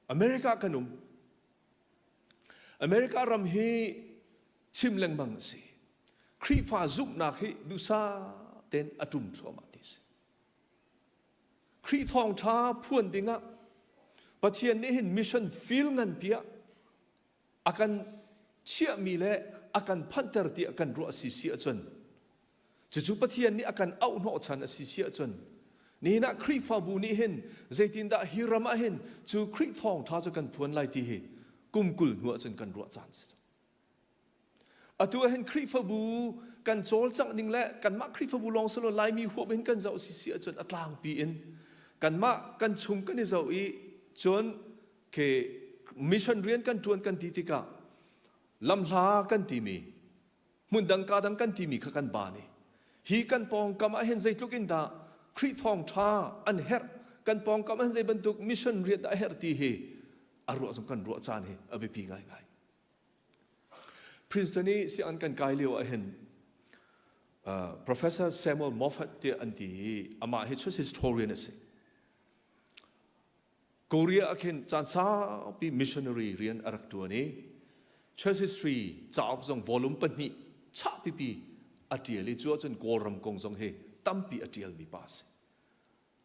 America kan um. America ram hi chim lengmang a si. Khrihfa zumhnak hi duhsah tein a ṭum thluahmah ti a si. Khrih thawngṭha phuan dingah Pathian nih hin mission field nganpi ah a kan chiahmi le a kan phanhter tiah kan ruah si si ahcun cucu Pathian nih a kan auh hnawhchan a si si ahcun nihin ah Khrihfabu nih hin zeitindah hi ram ah hin cu Khrih thawngṭha cu kan phuan lai ti hi kum 20 hnu ahcun kan ruah caan si cang. Atu ah hin Khrihfabu kan cawlcangh ning le kanmah Khrihfabu lawng silo Laimi huap hin kan zoh si si ahcun a tlangpi in kanmah kan chung kan i zoh i cun ke mission rian kan ṭuan kan ti tikah lamhla kan timi hmundang ka dang kan timi kha kan baan i hi kan pawngkam ah hin zeitluk in dah Khrih thawngṭha an herh kan pawngkam ah hin zei bantuk mission rian dah a herh ti hi a ruah zong kan ruah caan hi a biapi ngaingai. Princeton i sianginn kan kai lio ah hin uh, Professor Samuel Moffat tiah an ti i amah hi church historian a si. Korea ah khin caan saupi missionary rian a rak ṭuan i church history cauk zong volume pahnih chahpipi a ṭial i cu ahcun Kawlram kong zong hi tampi a ṭialmi pa a si.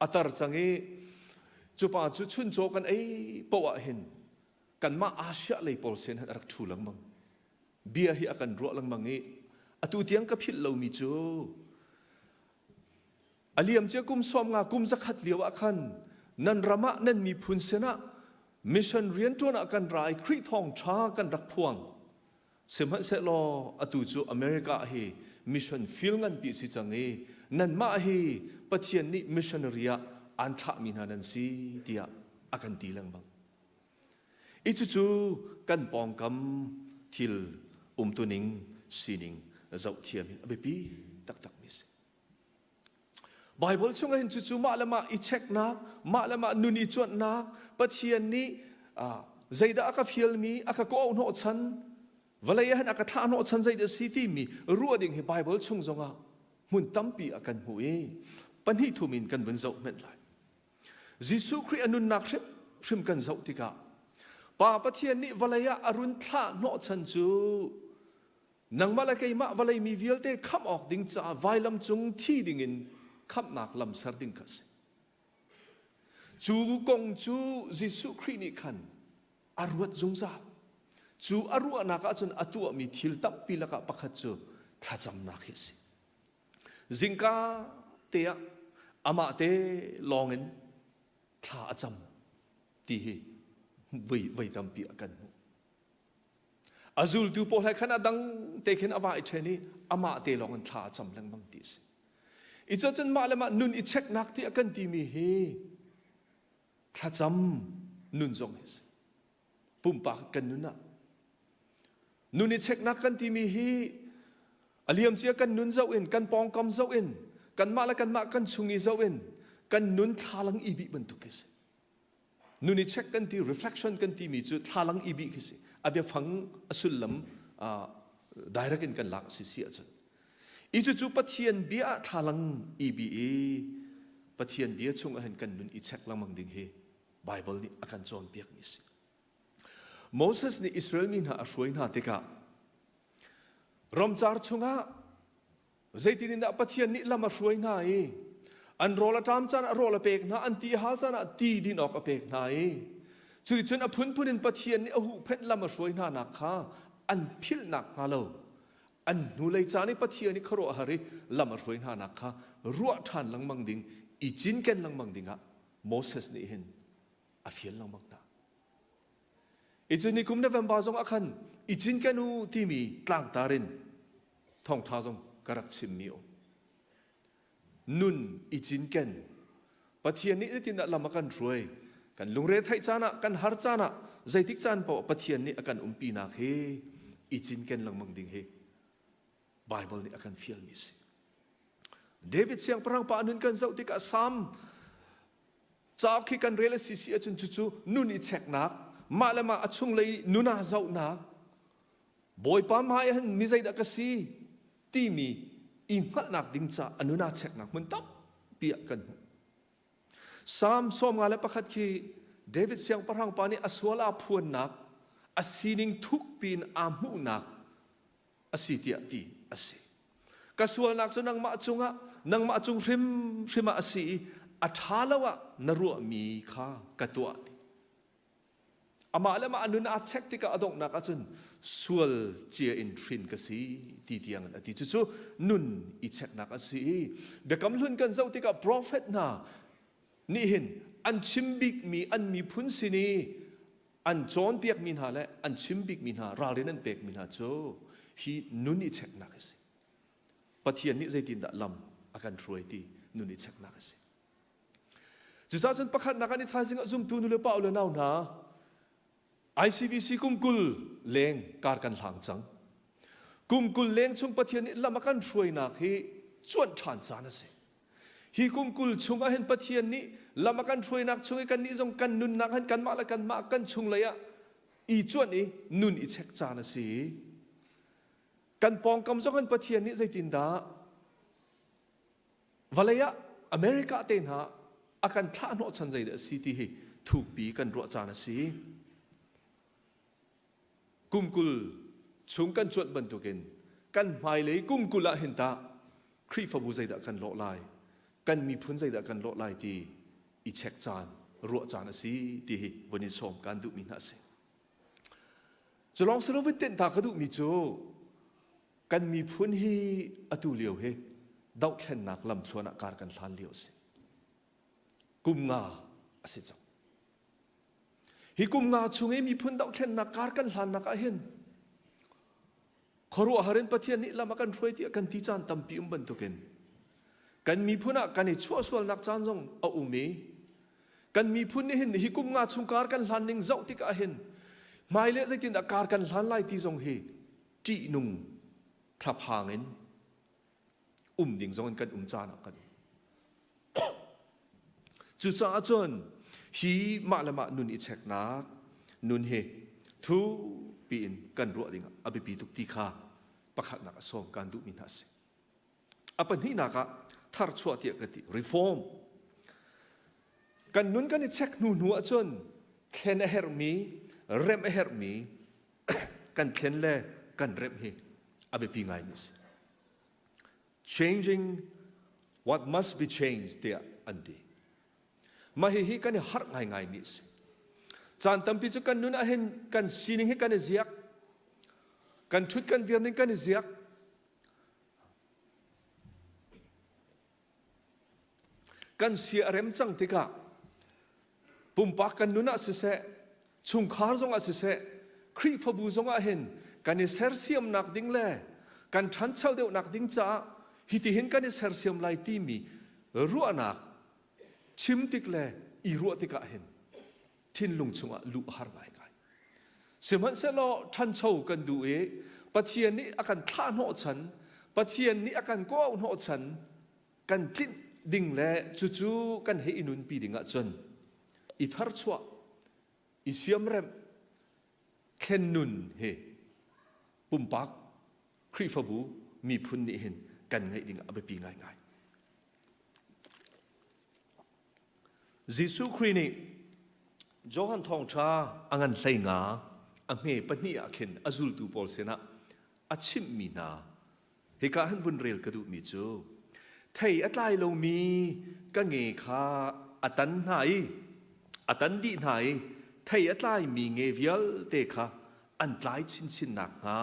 A tar cang i cu pa cu chuncaw kan ei paoh ah hin kanmah Asia lei pawl sin hin a rak ṭhu lengmang. Bia hi a kan ruah lengmang i atu tiang ka philh lomi cu A liamcia kum 50 kum 100 lio ah khan nan ram ah nan miphun sinah mission rianṭuan ah kan ra i Khrih thawngṭha kan rak phuang. Sihmanhsehlaw atu cu America hi mission field nganpi si cang i nanmah hi Pathian nih missionary ah aan thlahmi hna nan si tiah a kan ti lengmang. I cucu kan pawngkam thil umtuning sining zohthiam hi a biapi taktakmi a si. Baibal chungah hin cucu mah le mah i checknak, mah le mah nun i cuanhnak, Pathian nih zeidah a ka fialmi, a ka kawh hnawhchan, vawlei ah hin a ka thlah hnawhchan zeidah si timi ruah ding hi Baibal chung zongah hmun tampi ah kan hmuh i pahnih thum in kan vun zoh hmenh lai. Jesuh Khrih a nunnak hrimhrim kan zoh tikah Pa Pathian nih vawlei ah a run thlah hnawhchan cu Nangmah le keimah vawlei mi vialte khamh awk ding caah vailam cung thi dingin khamhnak lam ser ding kha a si. Cu kong cu Jesuh Khrih nih khan a ruat zungzal. Cu a ruahnak ahcun a tuahmi thil tampi lakah pakhat cu thlacamnak hi a si. Zingka te ah amah te lawngin thla a cam ti hi voi, voi tampi a kan hmuh. A zultu pawl he khan a dang te khin a va i ṭhen i amah te lawng in thla a cam lengmang ti a si. I cucun mah le mah nun i cheknak ti a kan timi hi. Thlacam nun zong hi si. Pumpak kan nun ah. Nun i cheknak kan timi hi a liamcia kan nun zoh in, kan pawngkam zoh in, kanmah le kanmah kan chung i zoh in, kan nun thlalang i bih bantuk khi si. Nun i check kan ti, reflection kan timi cu thlalang i bih khi si. A biafang a sullam uh, direct in kan lak si si ahcun. I cucu Pathian bia ah thlalang i bih i Pathian bia chung ah hin kan nun i check lengmang ding hi Bible nih a kan cawnpiakmi a si. Moses nih Israel mi hna a hruai hna tikah ramcar chungah zeitin in dah Pathian nih lam a hruai hna i an rawl a ṭam caan ah rawl a pek hna, an ti a hal caan ah ti din awk a pek hna i cuticun a phunphun in Pathian nih a huhphenh lam a hruai hna nak kha an philhnak hnga lo an hnulei caan i Pathian i khuaruahhar i lam a hruai hna nak kha ruah ṭhan lengmang ding i cinken lengmang dingah Moses nih hin a fial lengmang hna. I cu nikum November zong ah khan i cinken u timi tlangtar in thawngṭha zong ka rak chimmi um. Nun i cinken. Pathian nih zeitindah lam a kan hruai? Kan lungre theih caan ah, kan har caan ah, zeitik caan paoh Pathian nih a kan umpinak hi i cinken lengmang ding hi Bible nih a kan fialmi a si. David siangpahrang pa nun kan zoh tikah Salm cauk khi kan rel a si si ahcun cucu nun i cheknak mah le mah a chunglei nun ah zohnak Bawipa hmai ah hin mi zeidah ka si timi i hngalhnak ding ca a nun aa cheknak hmun tampi ah kan hmuh. Salm 51 khi David siangpahrang pa nih a sual aa phuannak a sining thukpi in aa hmuhnak a si tiah ti a si. Ka sualnak cu nangmah cungah nangmah cung hrimhrim ah a si i a ṭha lo ah na ruahmi kha ka tuah ti. Amah le mah nun aa check tikah a donghnak ahcun sual cia in hrin ka si ti tiang in a ti. Cucu nun i checknak a si i biakam hlun kan zoh tikah prophet hna nih hin an chim bikmi an miphun sin i an cawnpiakmi hna le an chim bikmi hna ralrin an pekmi hna cu hi nun i cheknak a si. Pathian nih zeitindah lam a kan hruai ti nun i cheknak a si. Cucaah cun pakhatnak ah ni thaizing ah zumtu nu le pa le nau hna ICBC kum 20 leng kar kan hlang cang. Kum 20 leng chung Pathian nih lam a kan hruainak hi cuanh ṭhan caan a si. Hi kum 20 chung ah hin Pathian nih lam a kan hruainak chung i kannih zong kan nunnak hin kanmah le kanmah kan chunglei ah i cuanh i nun i chek caan a si. Kan pawngkam zong hin Pathian nih zeitindah vawlei ah America te hna a kan thlah hnawhchan zeidah a si ti hi thukpi kan ruah caan a si. Kum 20 chung kan cuanh bantukin kan hmailei kum 20 ah hin tah Khrihfabu zeidah kan lawh lai, kan miphun zeidah kan lawh lai ti i check caan, ruah caan a si ti hi vun in sawm kan duhmi hna a si. Cu lawng si lo vun tenh ta ka duhmi cu kan miphun hi atu lio hi dohthlennak lamthluan ah kar kan hlan lio a si. Kum nga a si cang. Hi kum nga chung i miphun dohthlennak kar kan hlannak ah hin khuaruahhar in Pathian nih lam a kan hruai tiah kan ti caan tampi um bantukin kan miphun ah kan i chuahsualnak caan zong a um i kan miphun nih hin hi kum nga chung kar kan hlan ning zoh tikah hin hmailei zeitindah kar kan hlan lai ti zong hi ṭihnung thlaphang in um ding zong in kan um caan ah kan um. Cucaah cun hi mah le mah nun i cheknak nun hi thukpi in kan ruah ding a biapi tuk ti kha pakhatnak a sawm kan duhmi hna a si. A pahnihnak ah tharchuah tiah ka ti reform. Kan nun kan i chek hnu hnu ahcun thlen a herhmi, remh a herhmi kan thlen le kan remh hi a biapi ngaimi a si. Changing what must be changed tiah an ti. Mah hihi kan i harh ngaingaimi a si. Caan tampi cu kan nun ahhin kan sining hi kan i ziak. Kan ṭhut kan dir ning kan i ziak. Kan sia a rem cang tikah pumpak kan nun ah siseh, chungkhar zongah siseh, Khrihfabu zongah hin kan i sersiamnak ding le kan ṭhancho deuhnak ding caah hitihin kan i sersiam lai timi ruahnak chim tik le i ruah tikah hin. Thinlung chungah luh a har ngaingai. Sihmanhsehlaw ṭhancho kan duh i Pathian nih a kan thlah hnawhchan, Pathian nih a kan kawh hnawhchan, kan tlinh ding le cucu kan hei i nunpi ding ahcun i tharchuah, i siamremh, thlen nun hi pumpak Khrihfabu miphun nih hin kan ngeih ding a biapi ngaingai. Jesuh Khrih nih Johan Thawngṭha a ngan 15 a hme pahnih ah khin a zultu pawl sinah a chimhmi hna hika han vun rel ka duhmi cu thei a tlai lomi ka nge kha a tan hna i a tan dih hna i thei a tlaimi nge vialte kha an tlai chinchin nakhnga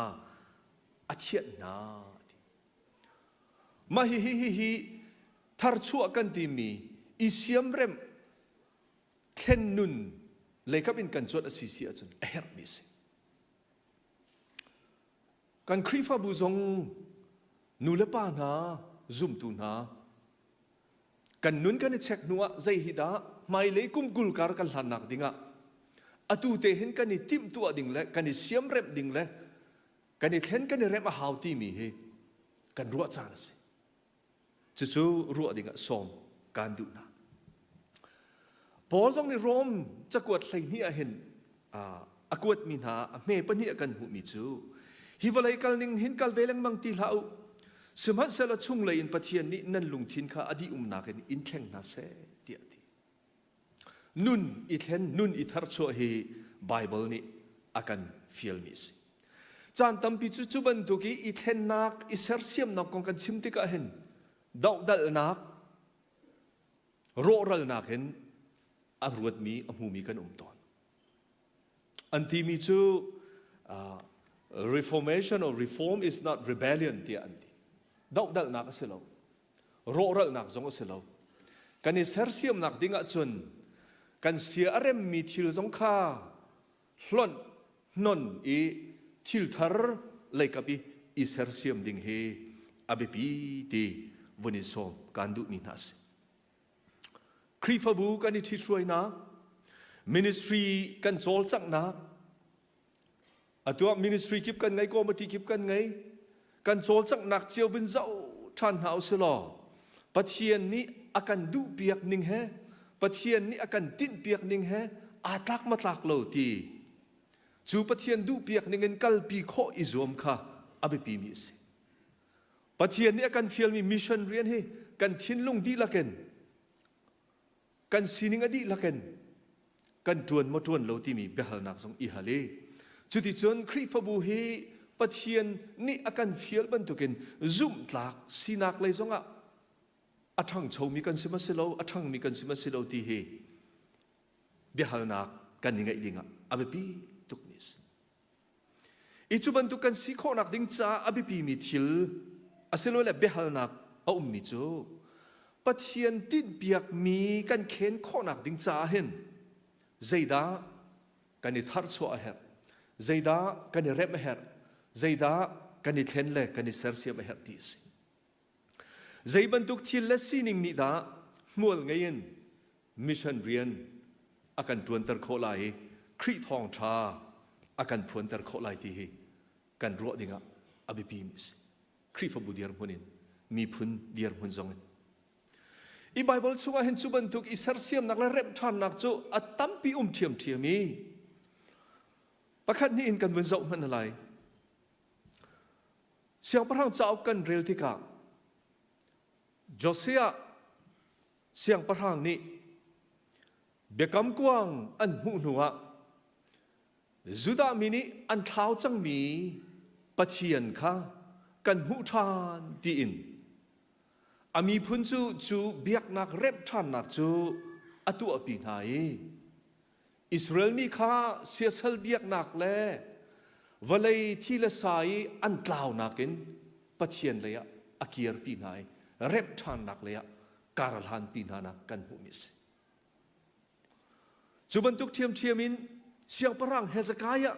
a thianh hna. Mah hihi hihi tharchuah kan timi i siamremh thlen nun leikap in kan cuanh a si si ahcun a herhmi a si. Kan Khrihfabu zong nu le pa hna, zumtu hna, kan nun kan i check hnu ah zei hi dah hmailei kum 20 kar kan hlannak dingah atu te hin kan i timhtuah ding le kan i siamremh ding le kan i thlen kan i remh a hau timi hi kan ruah caan a si. Cucu ruah dingah sawm kaan duh hna. Paul zong nih Rom cakuat 12 ah hin a kuatmi hna a hme pahnih a kan hmuhmi cu hi vawlei kal ning hin kal ve lengmang ti hlah u sihmanhsehlaw chunglei in Pathian nih nan lungthin kha a dih umnak in in thleng hna seh tiah a ti. Nun i thlen, nun i tharchuah hi Baibal nih a kan fialmi a si. Caan tampi cu cu bantuk i i thlennak, i sersiamnak kong kan chim tikah hin dohdalhnak, rawhralnak in a ruatmi, a hmumi kan um tawn. An timi cu uh, reformation or reform is not rebellion tiah an ti. Dohdalhnak a si lo. Rawhralhnak zong a si lo. Kan i sersiamnak ding ahcun kan sia a remmi thil zong kha hlonh hnon i thil thar leikap i i sersiam ding hi a biapi ti vun in sawm kaan duhmi hna a si. Khrihfabu kan i ṭhithruainak, ministry kan cawlcanghnak, Atu ah ministry kip kan ngei, committee kip kan ngei. Kan cawlcanghnak cio vun zoh ṭhan hna usih law Pathian nih a kan duhpiak ning he Pathian nih a kan tinhpiak ning he aa tlak ma tlak lo ti cu Pathian duhpiak ning in kalpi khawh i zuam kha a biapimi a si. Pathian nih a kan fialmi mission rian hi kan thinlung dihlak in kan sining a dihlak in kan ṭuan maw ṭuan lo timi biahalnak zong i hal i cuticun Khrihfabu hi Pathian nih a kan fial bantukin zumhtlak sinak lei zongah a ṭhangchomi kan si ma si lo a ṭhangmi kan si ma si lo ti hi biahalnak kan i ngeih dingah a biapi tukmi a si. I cu bantuk kan si khawhnak ding caah a biapimi thil asilole biahalnak a ummi cu Pathian tinhpiakmi kan khen khawhnak ding caah hin zeidah kan i tharchuah a herh, zeidah kan i remh a herh, zeidah kan i thlen le kan i sersiam a herh ti a si. Zei bantuk thil le sining nih dah hmual ngei in mission rian a kan ṭuanter khawh lai i Khrih thawngṭha a kan phuanter khawh lai ti hi kan ruah dingah a biapimi a si. Khrihfabu dirhmun in, miphun dirhmun zong in. I Baibal chungah hin cu bantuk i sersiamnak le remh ṭhannak cu a tampi um ṭhiamṭhiam i pakhat hnih in kan vun zoh hmanh lai. Siangpahrang cauk kan rel tikah Josiah siangpahrang nih biakam kuang an hmuh hnuah Judah mi nih an thlau cangmi Pathian kha kan hmuh ṭhan tiin a miphun cu cu biaknak remh ṭhannak cu a tuahpi hna i Israel mi kha siasal biaknak le vawlei thi le sa i an tlaunak in Pathian lei ah a kirpi hna i remh ṭhannak lei ah kar a hlanpi hna nak kan hmuhmi a si. Cu bantuk ṭhiamṭhiam in siangpahrang Hezekiah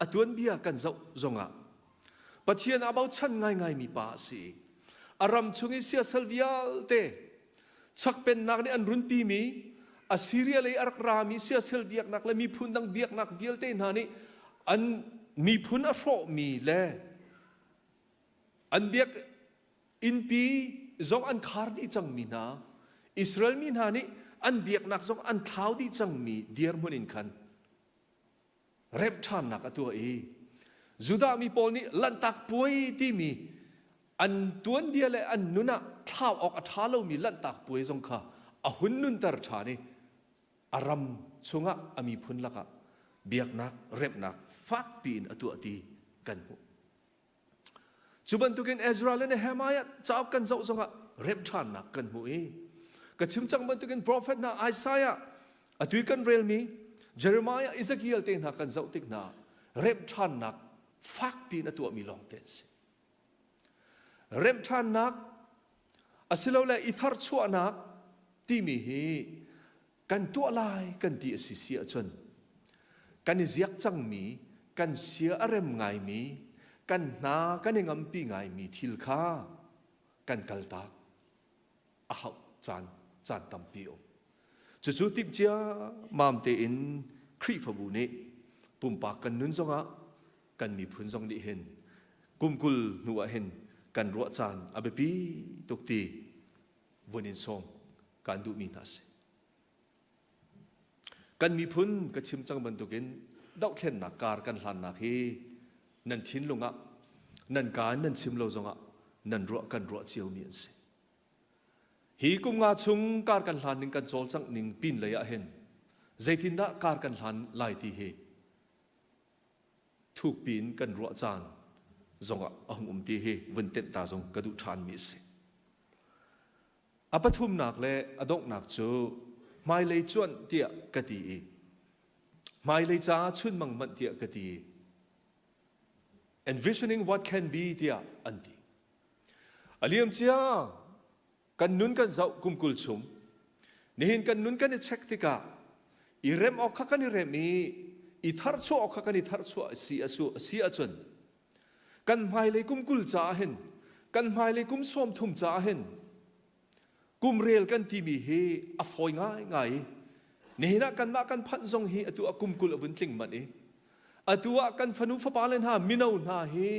a tuanbia kan zoh zongah Pathian aa bochan ngaingaimi pa a si. A ram chung i siasal vialte chak pennak nih an runpimi. Assyria lei a rak rami siasel biaknak le miphun dang biaknak vialte hna nih an miphun a hrawhmi le an biak innpi zong an khar dih cangmi hna Israel mi hna nih an biaknak zong an thlau dih cangmi dirhmun in khan remh ṭhannak a tuah i Judah mi pawl nih Lanhtak Puai timi an tuanbia le an nun ah thlau awk a ṭha lomi Lanhtak Puai zong kha a hun nunter ṭhan i a ram chungah a miphun lakah biaknak remhnak fakpi in a tuah ti kan hmuh. Cu bantukin Ezra le Nehemiah cauk kan zoh zongah remh ṭhannak kan hmuh i ka chim cang bantukin prophet hna Isaiah atu i kan relmi Jeremiah Ezekiel te hna kan zoh tik hna remh ṭhannak fakpi in a tuahmi lawng te an si. Remh ṭhannak asilole i tharchuahnak timi hi kan tuah lai kan ti a si si ahcun kan i ziak cangmi kan sia a rem ngaimi kan hna kan i ngampi ngaimi thil kha kan kaltak a hauh caan caan tampi um cucu timhcia mam tein Khrihfabu nih pumpak kan nun zongah kan miphun zong nih hin kum kul hnu ah hin kan ruah caan a biapi tuk ti vun in sawm kaan duhmi hna a si. Kan miphun ka chim cang bantukin dohthlennak kar kan hlannak hi nan thinlung ah nan kaan nan chim lo zongah nan ruah kan ruah ciomi an si. Hi kum nga chung kar kan hlan ning kan cawlcangh ning pin lei ah hin zeitindah kar kan hlan lai ti hi thukpi in kan ruah caan zongah a hung um ti hi vun tenh ta zong ka duh ṭhanmi a si. A pathumnak le a donghnak cu hmailei cuanh tiah ka ti i hmailei caah chunmang manh tiah ka ti i envisioning what can be tiah an ti. A liamcia kan nun kan zoh kum 20 chung nihin kan nun kan i check tikah i rem awk kha kan i rem i i tharchuah awk kha kan i tharchuah a si a si ahcun kan hmailei kum 20 caah hin kan hmailei kum 30 caah hin kum rel kan timi hi a fawi ngaingai i nihin ah kanmah kan phanh zong hi atu ah kum 20 a vun tling manh i atu ah kan fanu fapa le hna mino hna hi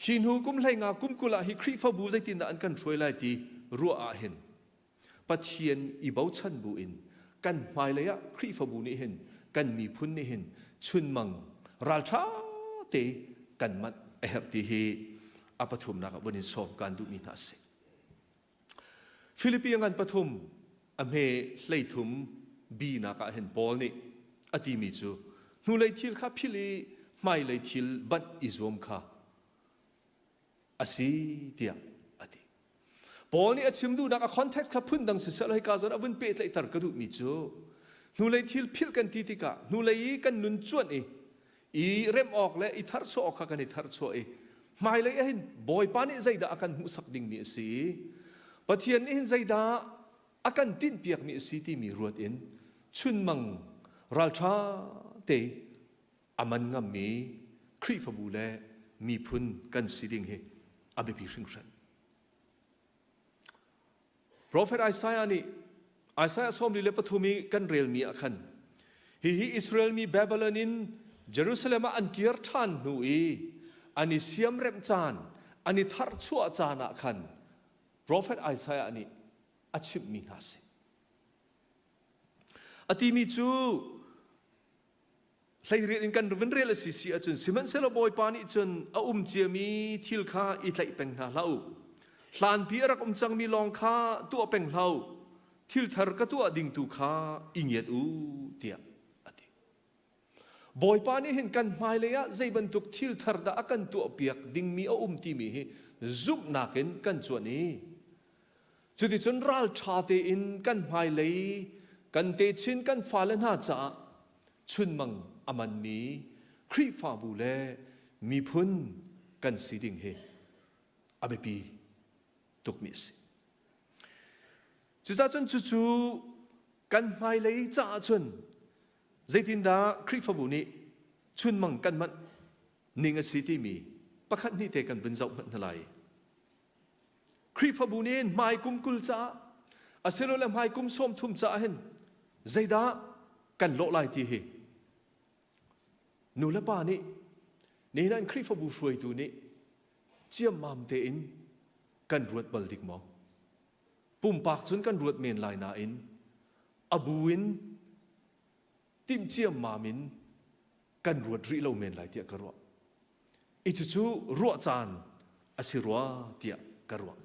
Hi hnu kum 15 kum 20 ah hi Khrihfabu zeitindah an kan hruai lai ti ruah ah hin Pathian i bochan bu in kan hmailei ah Khrihfabu nih hin kan miphun nih hin chunmang ralṭha te kan manh a herh ti hi a pathumnak ah vun in sawm kan duhmi hna a si. Filipi ngan pathum a hme 13 bi nak ah hin Paul nih a timi cu hnulei thil kha philh i hmailei thil banh i zuam kha a si tiah a ti. Paul nih a chim duhnak a context kha phundang siseh law hika zawn a vun pehtlaihter ka duhmi cu hnulei thil philh kan ti tikah hnulei i kan nun cuanh i i remh awk le i tharchuah awk kha kan i tharchuah i hmailei ah hin Bawipa nih zeidah a kan hmuhsak dingmi a si Pathian nih hin zeidah a kan tinhpiakmi a si timi ruat in chunmang ralṭha te a man ngammi Khrihfabu le miphun kan si ding hi a biapi hringhran. Profet Isaiah nih Isaiah 43 i kan relmi ah khan hihi Israel mi Babylon in Jerusalem ah an kir ṭhan hnu i an i siamremh caan an i tharchuah caan ah khan Profet Isaiah nih a chimhmi hna si. A timi cu 18 in kan vun rel a si si ahcun sihmanhsehlaw Bawipa nih cun a um ciami thil kha i tlaih peng hna hlah u hlanpi a rak um cangmi lawng kha tuah peng hlah u thil thar ka tuah ding tu kha i ngiat u tiah a ti Bawipa nih hin kan hmailei ah zei bantuk thil thar dah a kan tuahpiak dingmi a um timi hi zumhnak in kan cuan i Cuticun ralṭha tein kan hmailei kan techin kan fale hna caah chunmang a manmi Khrihfabu le miphun kan si ding hi a biapi tukmi a si. Cucaah cun cucu kan hmailei caah cun zeitindah Khrihfabu nih chunmang kan manh ning a si timi pakhat hnih te kan vun zoh hmanh hna lai. Khrihfabu nih hin hmai kum 20 caah asilole hmai kum 30 caah hin Zeidah kan lawh lai ti hi nu le pa nih nihin an Khrihfabu hruaitu nih ciammam tein kan ruat bal dik maw? Pumpak cun kan ruat men lai nain a bu in timh ciammam in kan ruat rih lo men lai tiah ka ruah. I cucu ruah caan a si rua tiah ka ruah.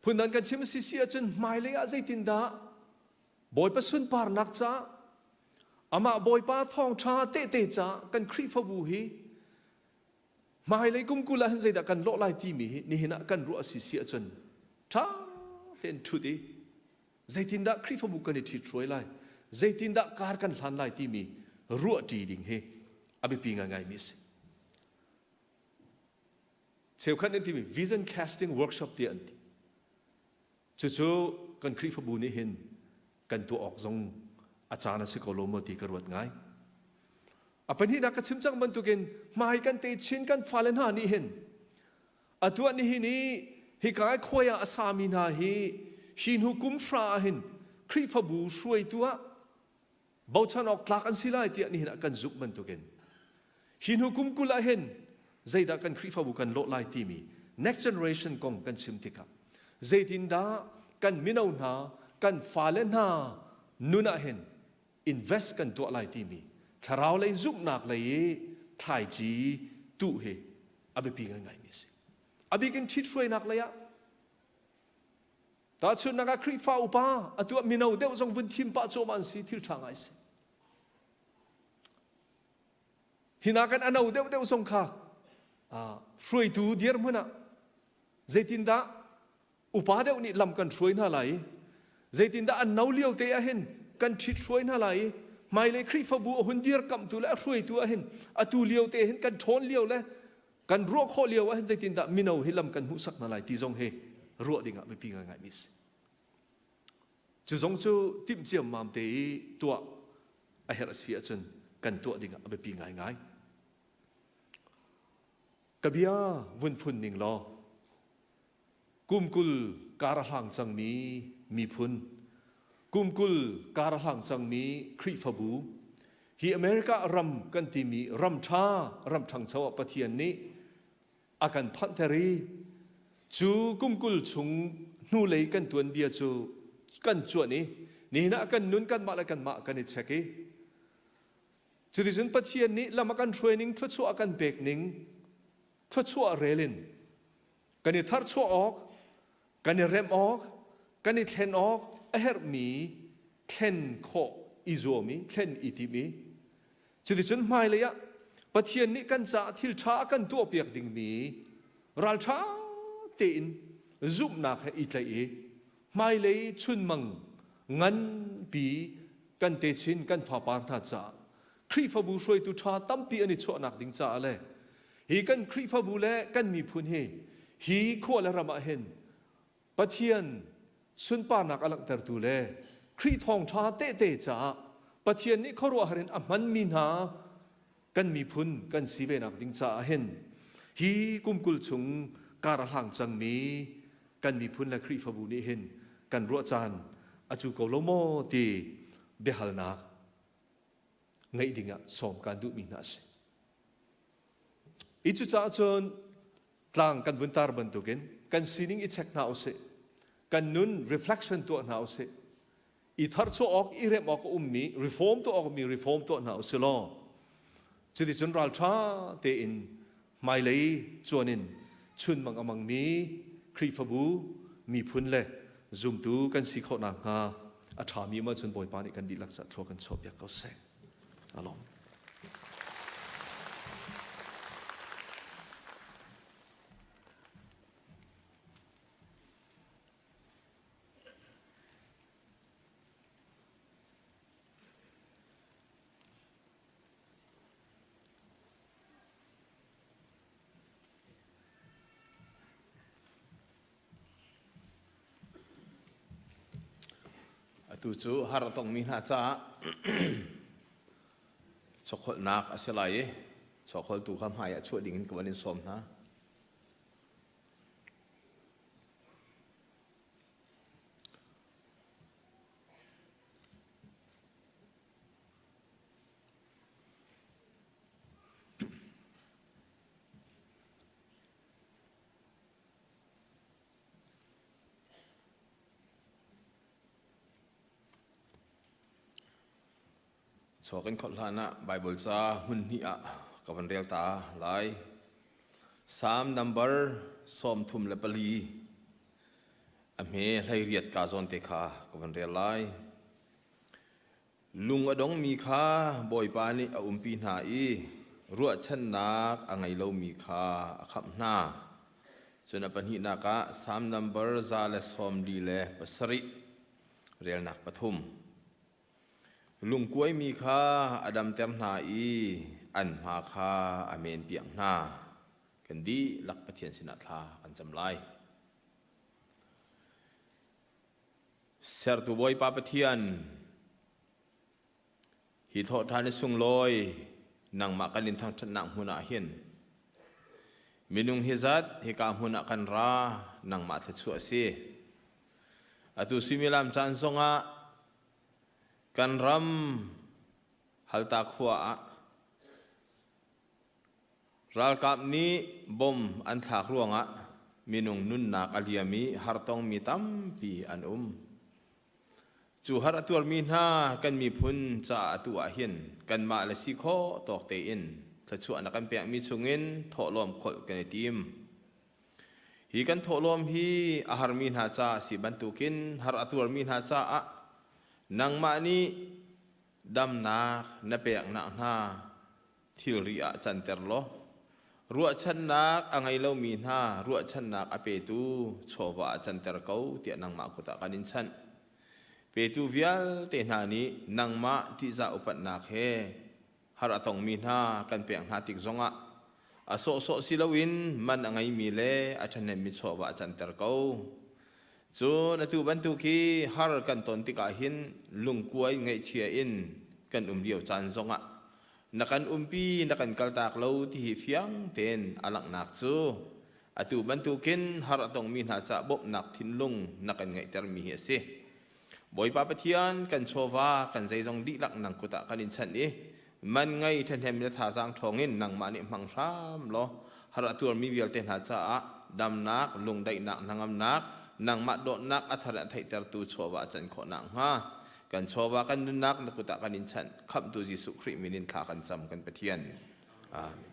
Phundang kan chim si si ahcun hmailei ah zeitindah Bawipa sunparnak caah amah Bawipa thawngṭha tehte caah kan Khrihfabu hi hmailei kum 20 ah hin zeidah kan lawh lai timi hi nihin ah kan ruah si si ahcun ṭha tein ṭhut i zeitindah Khrihfabu kan i ṭhithruai lai zeitindah kar kan hlan lai timi ruahṭi ding hi a biapi ngaingaimi a si. Cheukhat nih timi vision casting workshop tiah an ti. Cucu kan Khrihfabu nih hin kan tuah awk zong a caan a si ko lo maw ti ka ruat ngai. A pahnihnak ka chim cang bantukin hmai kan te chin kan fale hna nih hin atu ah nihin i hika i khuai ah a sami hna hi hi hnu kum hra ah hin Khrihfabu hruaitu ah bochan awk tlak an si lai tiah nihin ah kan zumh bantukin hi hnu kum 20 ah hin zeidah kan Khrihfabu kan lawh lai timi next generation kong kan chim tikah zeitindah kan mino hna kan fale hna nun ah hin invest kan tuah lai timi thlarau lei zumhnak lei i thlaici tuh hi a biapi ngaingaimi a si. A bik in ṭhithruainak lei ah Tahchunhnak ah Khrihfa upa atu ah mino deuh zong vun thim pah cuahmah an si thil ṭha ngai si. Hina kan ano deuh deuh zong kha hruaitu dirhmun ah zeitindah upa deuh nih lam kan hruai hna lai i zeitindah an no lio te ah hin kan ṭhit hruai hna lai i hmailei Khrihfabu a hun dirkamhtu le a hruaitu ah hin atu lio te hin kan ṭhawn lio le kan ruah khawh lio ah hin zeitindah mino hi lam kan hmuhsak hna lai ti zong hi ruah ding ah biapi ngaingai mi si. Cu zong cu timh ciammam te i tuah a herh a si ahcun kan tuah ding ah a biapi ngaingai. Ka bia vun phun ning law kum 20 kar a hlang cangmi miphun kum 20 kar a hlang cangmi Khrihfabu hi America ram kan timi ram ṭha ram ṭhangcho ah Pathian nih a kan phanhter i cu kum 20 chung hnulei kan tuanbia cu kan cuanh i nihin ah kan nun kanmah le kanmah kan i check i cuticun Pathian nih lam a kan hruai ning thluachuah a kan pek ning thluachuah rel in kan i tharchuah awk, kan i remh awk, kan i thlen awk a herhmi thlen khawh i zuam i thlen i tim i cuticun hmailei ah Pathian nih kan caah thil ṭha a kan tuahpiak dingmi ralṭha tein zumhnak he i tlaih i hmailei chunmang nganpi kan techin kan fapar hna caah Khrihfabu hruaitu ṭha tampi an i chuahnak ding caah le hi kan Khrihfabu le kan miphun hi hi khua le ram ah hin Pathian sunparnak a langhtertu le Khrih thawngṭha tehte caah Pathian nih khuaruahhar in a hmanmi hna kan miphun kan si ve nak ding caah hin hi kum 20 chung kar a hlang cangmi kan miphun le Khrihfabu nih hin kan ruah caan a cu ko lo maw ti biahalnak ngeih dingah sawm kaan duhmi hna a si. I cucaah cun tlang kan vun tar bantukin kan sining i check hna usih. Kan nun reflection tuah hna usih. I tharchuah awk, i remh awk a ummi, reform tuah awk ummi reform tuah hna usih law cuticun ralṭha tein hmailei cuan in chunmang a mangmi Khrihfabu, miphun le zumtu kan si khawh nakhnga a ṭhami um ahcun Bawipa nih kan dihlak ca thlua kan chuahpiak ko seh. Alawm. Atu cu har a tongmi hna caah chawkholhnak a si lai i chawkholtu kha hmai ah chuah ding in ka van in sawm hna. Chaw kan kholh hlan ah Baibal ca hmun hnih ah ka van rel ta lai. Salm number 34 a hme 18 ka zawn te kha ka van rel lai. Lung a dongmi kha Bawipa nih a umpi hna i ruahchannak a ngei lomi kha a khamh hna. Cun a pahnihnak ah Salm number 147 relnak pathum. Lungkuaimi kha a damter hna i an hma kha a menpiak hna. Kan dihlak Pathian sinah thla kan cam lai. Sertu Bawipa Pathian, hi thawhṭhan i sunglawi nangmah kan in thangṭhatnak hmun ah hin minung hi zat hika hmun ah kan ra nangmah thluachuah a si. Atu suimilam caan zongah kan ram Halta khua ah Ralkap nih bom an thlak ruangah minung nunnak a liam i hartongmi tampi an um. Cu har a tuarmi hna kan miphun caah atu ah hin kanmah le si khawh tawk tein thluachuahnak kan pekmi chungin thawhlawm kholh kan i tim. Hi kan thawhlawm hi a harmi hna ca a si bantukin har a tuarmi hna caah nangmah nih damnak na peknak hna thilri ah canter law ruahchannak a ngei lomi hna ruahchannak a petu chawva ah canter ko tiah nangmah kut ah kan in chanh. Petu vialte hna nih nangmah ṭihzah upatnak he har a tongmi hna kan pek hna tik zongah a sawhsawh si loin man a ngeimi le a ṭhahnemmi chawva ah canter ko. Cun atu bantuk hi har kan ton tikah hin lungkuai ngaihchia in kan um lio caan zongah na kan umpi na kan kaltak lo ti hi fiang tein a langhnak cu atu bantukin har a tongmi hna ca bawmhnak thinlung na kan ngeihtermi hi a si. Bawipa Pathian kan chawva kan zeizong dihlak nang kut ah kan in chanh i man ngei ṭhahnem le thazaang ṭhawngin nangmah nih hmang hram law har a tuarmi vialte hna caah damnak lungdaihnak hnangamnak nangmah dawtnak a thar a theihtertu chawva a can khawh nakhnga Kan chawva kan nunnak na kut ah kan in chanh. Khamhtu Jesuh Khrih min in thla kan cam kan Pathian. Amen.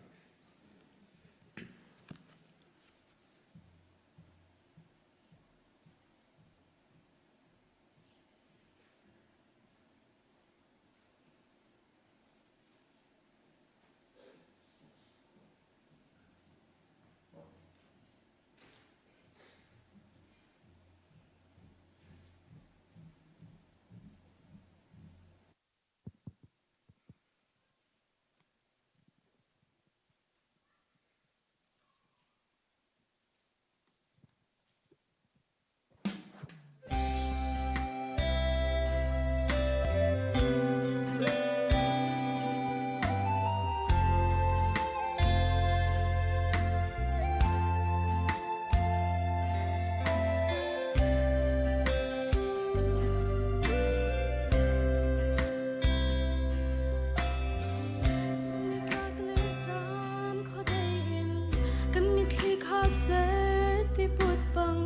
Kan mitthli kha cer ti put bang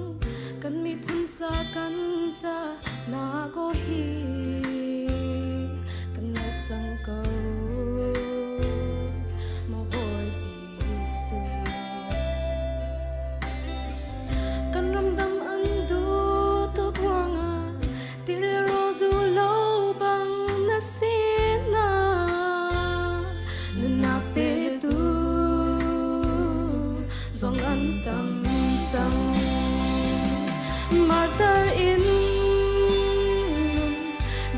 kan miphun ca kan ca na ko hi kan let cang ko maw Bawi Jesuh kan ramdam an duh tuk ruangah tilrawl duh lo bang na sinah nunnak petu zong an tam cang martar in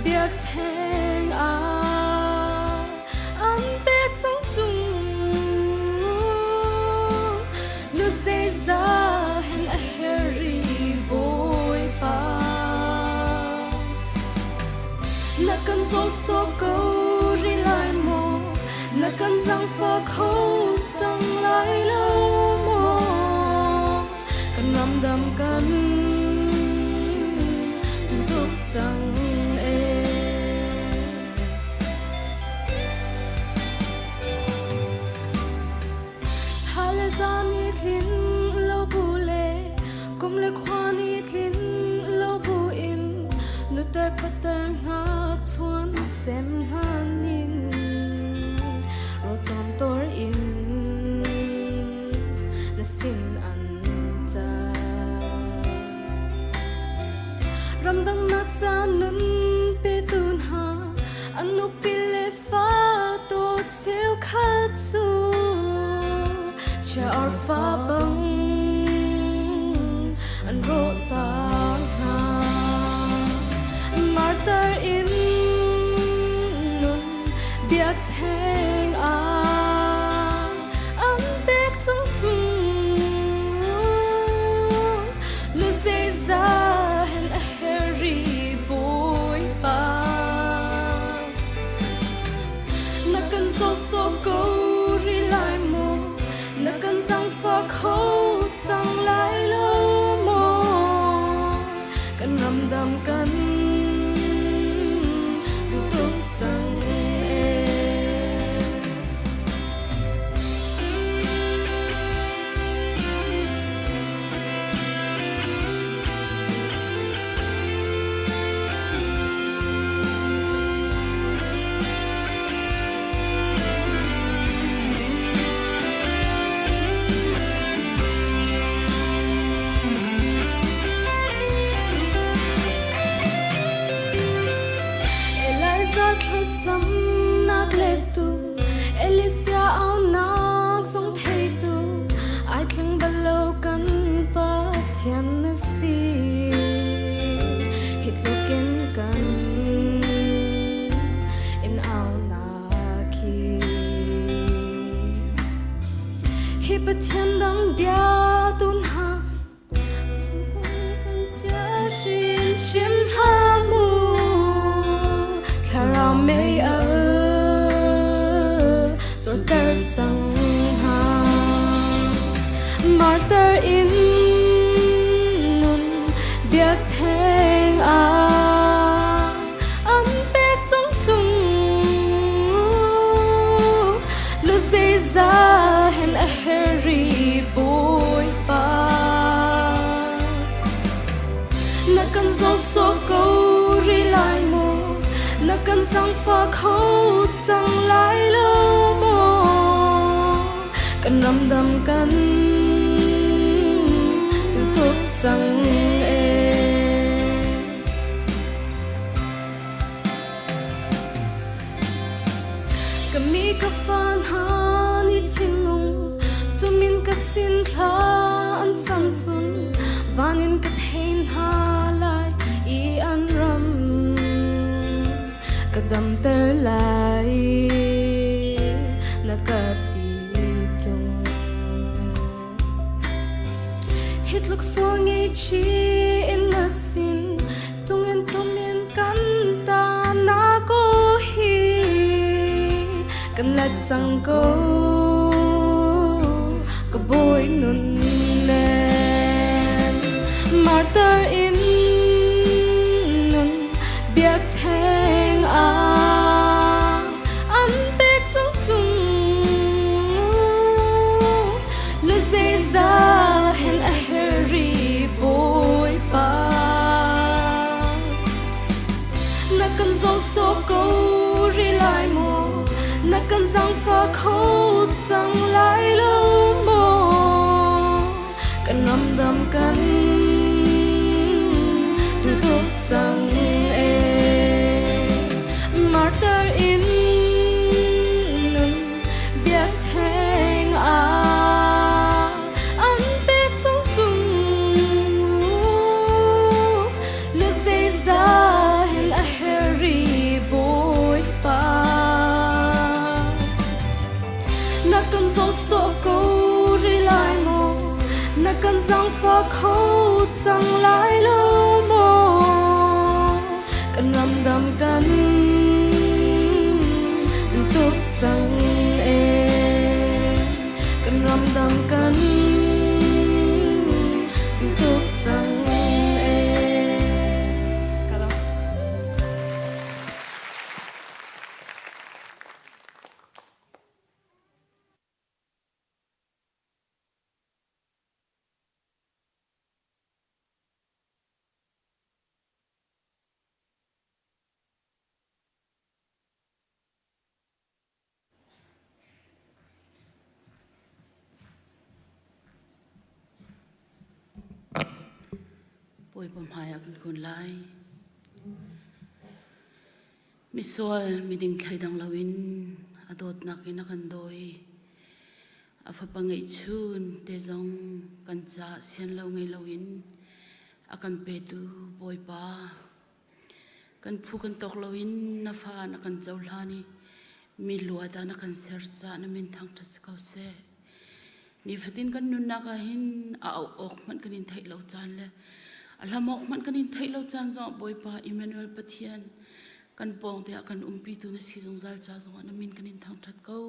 biakṭheng ah an pek cang cung nu zeizah hen a herh i Bawipa na kan zaw sawh ko rih lai maw na kan zaangfah kho cang lai lo maw kan ramdam kan tutuk cang ee. Tha le zan i tlin lo bu le kum le khua nih tlin lo bu in nutar patar ngak chuan sem hlan in. Chia arfa bang an rawh ta hna. Martar in nun biakṭheng ah an pek cang tung. Lu zeizah hen a herh i Bawipa. Na kan zohsawh ko rih lai maw? Na kan zaangfah kho cang lai lo maw? Kan ramdam kan duh tuk cang ee. Eliza thlacamnak lettu Elisia aunak zong theitu ai tling bal lo kan Pathian na si. Hi tluk in kan in aunak hi. Hi Pathian dang bia tu hna kan chia hrim hrim hlah mu thlarau mei al cawlter cang hna. Martyr in nun biakṭheng ah an pek cang tung. Lu zeizah hen a herh i Bawipa. Na kan zohsawh ko rih lai maw? Na kan zaangfah kho cang lai lo maw? Kan ramdam kan tutuk cang ee. Ka mi ka fa hna nih thinlung tumin ka sin thla an cam cun van in ka thein hna lai i an ram ka damter lai na ka ti tung. Hi tluk sual ngei in na sin tungin tlumin kan ta na ko hi kan let cang ko ka bawi nun nen martyr in nun biakṭheng ah an pek cang tung lu zeizah hen a herh i Bawipa. Na kan zohsawh ko rih lai maw? Na kan zaangfah kho cang lai lo maw? Kan ramdam kan tutuk cang ee. Martyr in nun biakṭheng ah an pek cang cung. Lu zeizah hin a herh i Bawipa. Na kan zohsawh ko rih lai maw? Na kan zaangfah kho cang lai lo maw? Kan ramdam kan duh tuk cang ee. Kan ramdam kan duh tuk cang ee. Ka lawm. Bawipa hmai ah kan kun lai. Misual miding thleidang loin a dawtnak in a kan dawi. A fapa ngeihchun te zong kan ca sian lo ngei loin a kan petu Bawipa. Kan phu kan tawk loin na fa na kan cohlan i mi luat ah na kan ser caah na min thangṭhat si ko seh. Nifatin kan nunnak ah hin a auh awk hmanh kan in theih lo caan le a hlam awk hmanh kan in theih lo caan zongah Bawipa Emmanuel Pathian kan pawng te ah kan umpitu na si zungzal ca zongah na min kan in thangṭhat ko.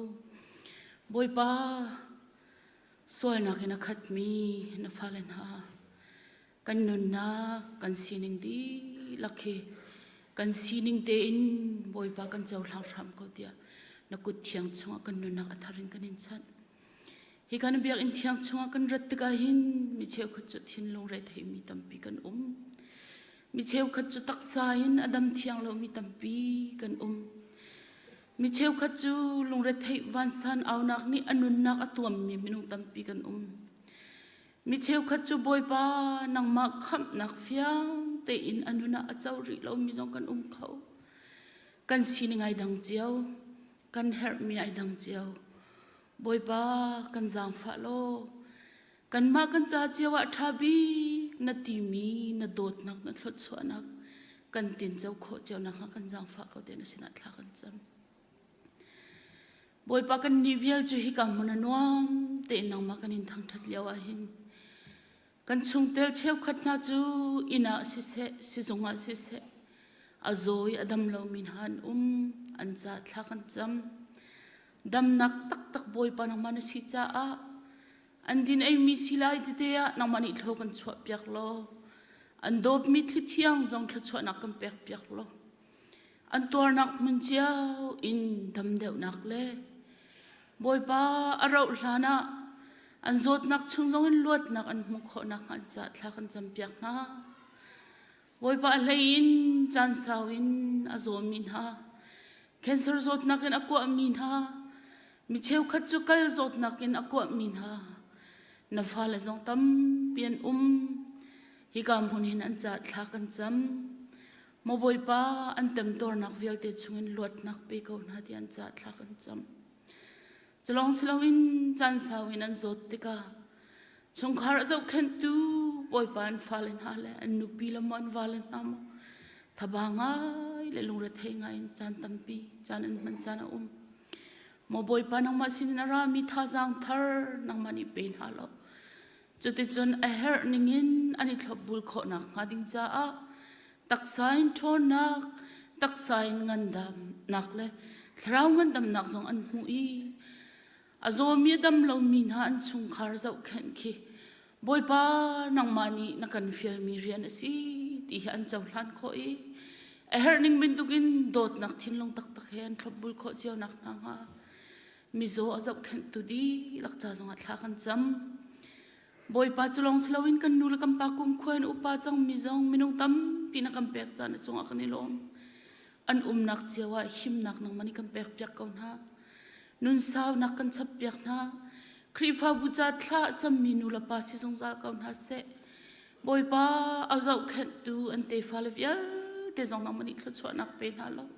Bawipa sualnak in a khatmi na fale hna kan nunnak kan sining dihlak hi kan sining tein Bawipa kan cohlang hram ko tiah na kut thiang chungah kan nunnak a thar in kan in chanh. Hi kan biakinn thiang chungah kan rat tikah hin mi cheukhat cu thinlung rethei mi tampi kan um. Mi cheukhat cu taksa in a dam thiang lomi tampi kan um. Mi cheukhat cu lungretheih vansan aunak nih a nunnak a tuammi minung tampi kan um. Mi cheukhat cu Bawipa nangmah khamhnak fiang tein a nun ah a co rih lomi zong kan um kho. Kan sining ai dang cio, kan herhmi ai dang cio. Bawipa kan zaangfah law kanmah kan ca cio ah ṭha bik na timi na dawtnak na thluachuahnak kan tinco khawh cio nakhnga kan zaangfah ko te na sinah thla kan cam. Bawipa kan nih vial cu hika hmun a nuam tein nangmah kan in thangṭhat lio ah hin kan chungtel cheukhat hna cu inn ah siseh sizung ah siseh a zaw i a dam lomi hna an um an ca thla kan cam damnak taktak Bawipa nangmah na si caah an din eimi si lai tete ah nangmah nih thlo kan chuah piak law an dawpmi thli thiang zong thluachuahnak kan pek piak law an tuarnak hmun cio in dam deuhnak le Bawipa a rauh hlan ah an zawtnak chung zong in luatnak an hmuh khawh nakhnga an ca thla kan campiak hna. Bawipa a hlei in caan sau in a zawmi hna, cancer zawtnak in a kuahmi hna, mi cheukhat cu kal zawtnak in a kuahmi hna, na fale zong tampi an um. Hika hmun hin an ca thla kan cam. Maw Bawipa, an temtuarnak vialte chungin luatnak pe ko hna ti an ca thla kan cam. Culawng siloin caan sau in an zawt tikah chungkhar a zohkhenhtu Bawipa an fale hna le an nupi le maw an vale hna maw thaba ngai le lungrethei ngai in caan tampi caan an hman caan a um. Maw Bawipa nangmah sinin a rami thazaang thar nangmah nih pe hna law Cuticun a herh ningin an i thlopbul khawh nakhnga ding caah taksa in ṭhawnnak, taksa in ngandamnak le thlarau ngandamnak zong an hmuh i a zawmi a dam lomi hna an chungkhar zohkhenh khi Bawipa nangmah nih na kan fialmi rian a si ti hi an cohlan khawh i a herh ning bantukin dawtnak thinlung taktak he an thlopbul khawh cio nak hna hnga mizaw a zohkhenhtu dihlak ca zongah thla kan cam. Bawipa cu lawng si loin kan nu le kan pa kumkhua in upa cangmi zong minung tampi na kan pek caan a cungah kan i lawm. An umnak cio ah himnak nangmah nih kan pek piak ko hna. Nun saunak kan chap piak hna. Khrihfabu ca thla a cammi nu le pa si zungzal ko hna seh. Bawipa a zohkhenhtu an tefa le vialte zong nangmah nih thluachuahnak pe hna law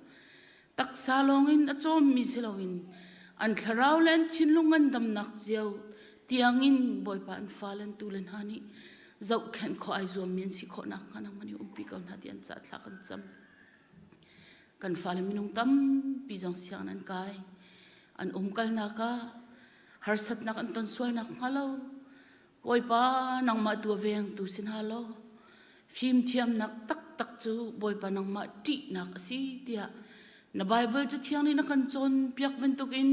taksa lawngin a cawmmi si loin an thlarau le an thinlung an damnak cio tiangin Bawipa an fale an tule hna nih zohkhenh khawh ai zuammi an si khawh nakhnga nangmah nih umpi ko hna ti an ca thla kan cam. Kan fale minung tampi zong sianginn an kai an umkalnak ah harsatnak an ton sualnak hnga lo Bawipa nangmah tu a vengtu si hna law fimthiamnak taktak cu Bawipa nangmah ṭihnak a si tiah na Baibal Cathiang nih na kan cawnpiak bantukin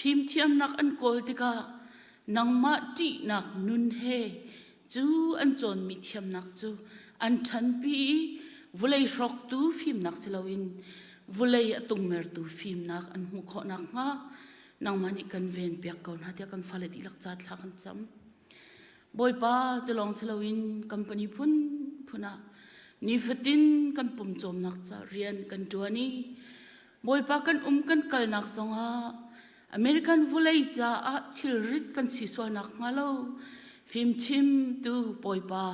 fimthiamnak an kawl tikah nangmah ṭihnak nun he cu an cawnmi thiamnak cu an ṭhanpi i vulei hrawktu fimnak si loin vulei a tungmertu fimnak an hmuh khawh nakhnga nangmah nih kan ven piak ko hna tiah kan fale dihlak ca thla kan cam. Bawipa cu lawng si loin company phun phun ah nifatin kan pum cawmnak ca rian kan ṭuan i Bawipa kan um kan kalnak zongah American vulei caah thilrit kan si sualnak hnga lo fimchimtu Bawipa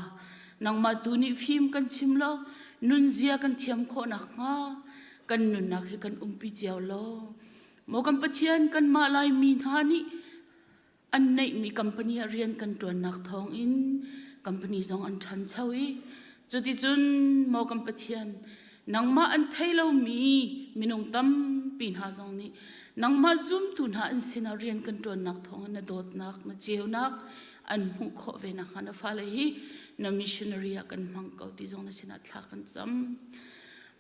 nangmah tu nih fim kan chim law nunzia kan thiam khawh nakhnga kan nunnak hi kan umpi cio law Maw kan Pathian kanmah Laimi hna nih. An neihmi company ah rian kan ṭuannak thawngin company zong an ṭhancho i cuticun maw kan Pathian nangmah an thei lomi minung tampi hna zong nih nangmah zumtu hna an sinah rian kan ṭuannak thawngin na dawtnak na ceunak an hmuh khawh ve nakhnga na fale hi na missionary ah kan hmang ko ti zong na sinah thla kan cam.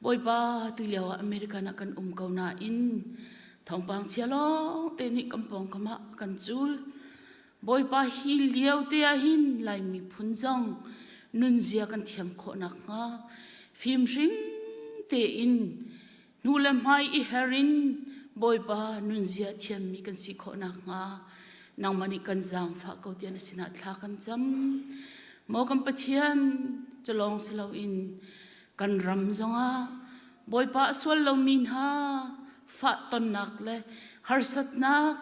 Bawipa tu lio ah American ah kan um ko nain thawngpang chia lawng te nih kan pawngkam ah kan cul. Bawipa hi lio te ah hin Laimi phun zong nunzia kan thiam khawh nakhnga fimhring tein hnu le hmai i her in Bawipa nunzia thiammi kan si khawh nakhnga nangmah nih kan zaangfah ko tiah na sinah thla kan cam. Maw kan Pathian cu lawng si loin Kan ram zongah Bawipa a sual lomi hna fah tonnak le harsatnak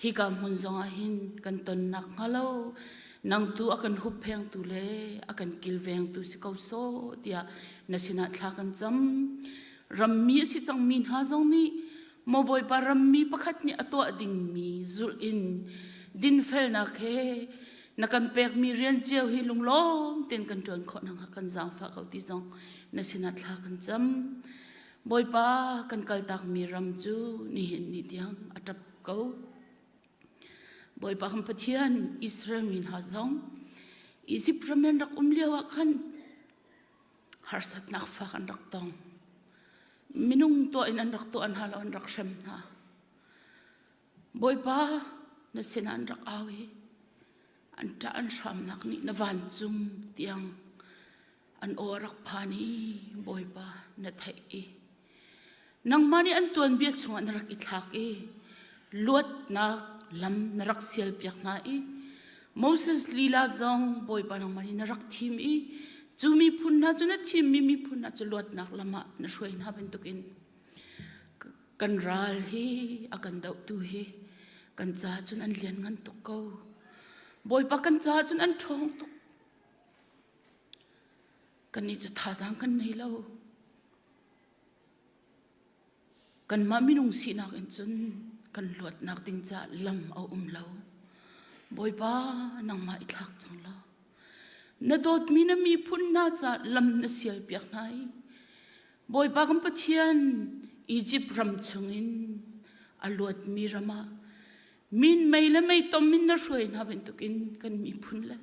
hika hmun zongah hin kan tonnak hnga lo nang tu a kan hupphengtu le a kan kilvengtu si ko sawh tiah na sinah thla kan cam. Rammi a si cangmi hna zong nih maw Bawipa rammi pakhat nih a tuah dingmi zulh in dinfelnak he na kan pekmi rian cio hi lunglawm tein kan ṭuan khawh nakhnga kan zaangfah ko ti zong na sinah thla kan cam. Bawipa kan kaltakmi ram cu nihin ni tiang a ṭap ko. Bawipa kan Pathian Israel mi hna zong Izipt ram an rak um lio ah khan harsatnak fak an rak tong. Minung tuah in an rak tuah hna lo an rak hrem hna. Bawipa na sinah an rak au i an ṭah an hramnak nih na vancung tiang an aw a rak phan i Bawipa na theih i nangmah nih an tuanbia chungah na rak i thlak i luatnak lam na rak sialpiak hna i Moses lila zong Bawipa nangmah nih na rak thim i cu miphun hna cu na thimmi miphun hna cu luatnak lam ah na hruai hna bantukin Kan ral hi a kan dohtu hi kan caah cun an lianngan tuk ko. Bawipa kan caah cun an ṭhawng tuk. Kannih cu thazaang kan nei lo. Kanmah minung sinak in cun kan luatnak ding caah lam a um lo. Bawipa nangmah i thlak cang law na dawtmi na miphun hna caah lam na sialpiak hna i Bawipa kan Pathian Izipt ram chungin a luatmi ram ah minmei le meitom in na hruai hna bantukin kan miphun le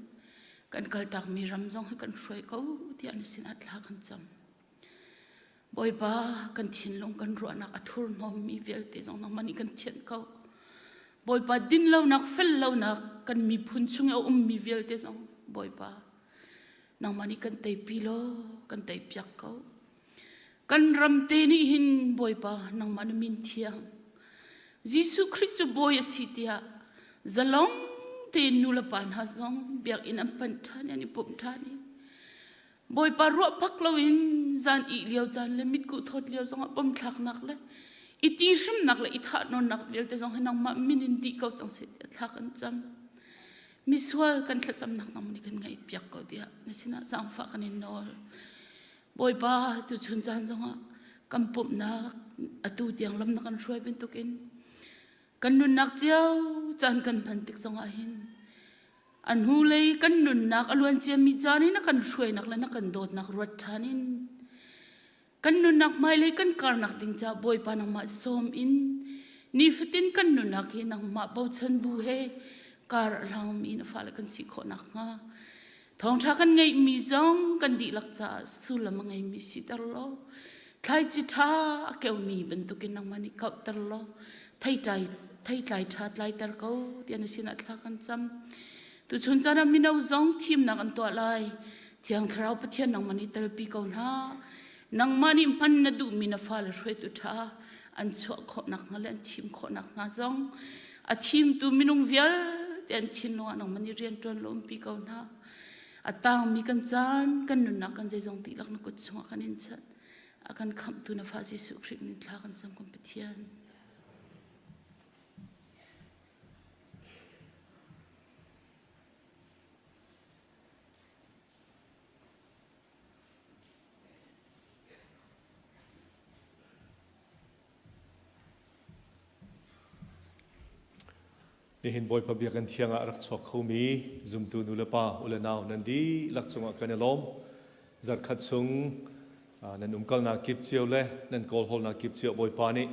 kan kaltakmi ram zong hi kan hruai ko tiah na sinah thla kan cam. Bawipa kan thinlung kan ruahnak a thurhnawmmi vialte zong nangmah nih kan thianh ko. Bawipa dinlonak fellonak kan miphun chung i a ummi vialte zong Bawipa nangmah nih kan teipi law kan teipiak ko kan ram te nih hin bawipa nangmah na min thiang Jesuh Khrih cu bawi a si tiah zalong tein nu le pa hna zong biakinn an panh ṭhan i an i pumh ṭhan i bawipa ruah bak loin zan ih lio caan le mitkuh thawt lio zongah pomthlaknak le i ti hrimnak le i thahnawnnak vialte zong hi nangmah min in dih ko cang seh tiah thla kan cam misual kan thlacamnak nang nih kan ngaihpiak ko tiah na sinah zaangfah kan in nawl. Bawipa tuchun caan zongah kan pumhnak atu tiang lam na kan hruai bantukin kan nunnak cio caan kan hman tik zongah hin a hnulei kan nunnak a luan ciami caan in na kan hruainak le na kan dawtnak ruat ṭhan in Kan nunnak hmailei kan karnak ding caah Bawipa nangmah sawm in nifatin kan nunnak hi nangmah bochan bu he kar a hlangmi na fale kan si khawh nakhnga thawngṭha kan ngeihmi zong kan dihlak caah sullam a ngeimi siter law thlaici ṭha a keumi bantukin nangmah nih kauhter law theitlai theitlai ṭha tlaiter ko tiah na sinah thla kan cam tuchun caan ah mino zong thimnak an tuah lai Thiang Thlarau Pathian nangmah nih telpi ko hna. Nangmah nih hman na duhmi na fale hruaitu ṭha an chuah khawh nakhnga le an thim khawh nakhnga zong a thimtu minung vialte an thinlung ah nangmah nih rian ṭuan lawmpi ko hna. A tangmi kan caan, kan nunnak kan zeizong dihlak na kut chungah kan in chanh. A kan khamhtu na fa Jesuh Khrih min thla kan cam kan Pathian. Nihin Bawipa biakinn thiang ah rak chuak khomi zumtu nu le pa u le nau nan dihlak cungah kan i lawm. Zarkhat chung nan umkalnak kip cio le nan kawlhawlnak kip cio Bawipa nih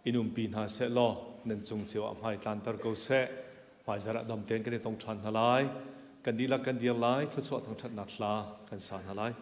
in umpi hna seh law nan cung cio ah hmai tlanter ko seh. Hmaizarh ah dam tein kan i tong ṭhan hna lai. Kan dihlak kan dir lai. Thluachuah thangṭhatnak hla kan sa hna lai.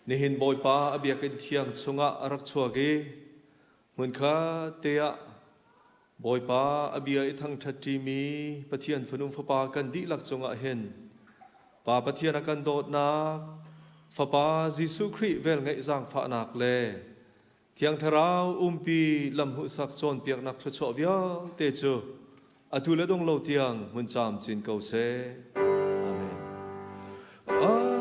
Nihin Bawipa a biakinn thiang chungah a rak chuak i hmunkhat te ah Bawipa a bia i thangṭhat ṭimi Pathian fanu fapa kan dihlak cungah hin Pa Pathian a kan dawtnak, Fapa Jesuh Khrih velngeih zaangfahnak le Thiang Thlarau umpi lamhmuhsak cawnpiaknak thluachuah vialte cu atu le dong lo tiang hmun camcin ko seh. Amen.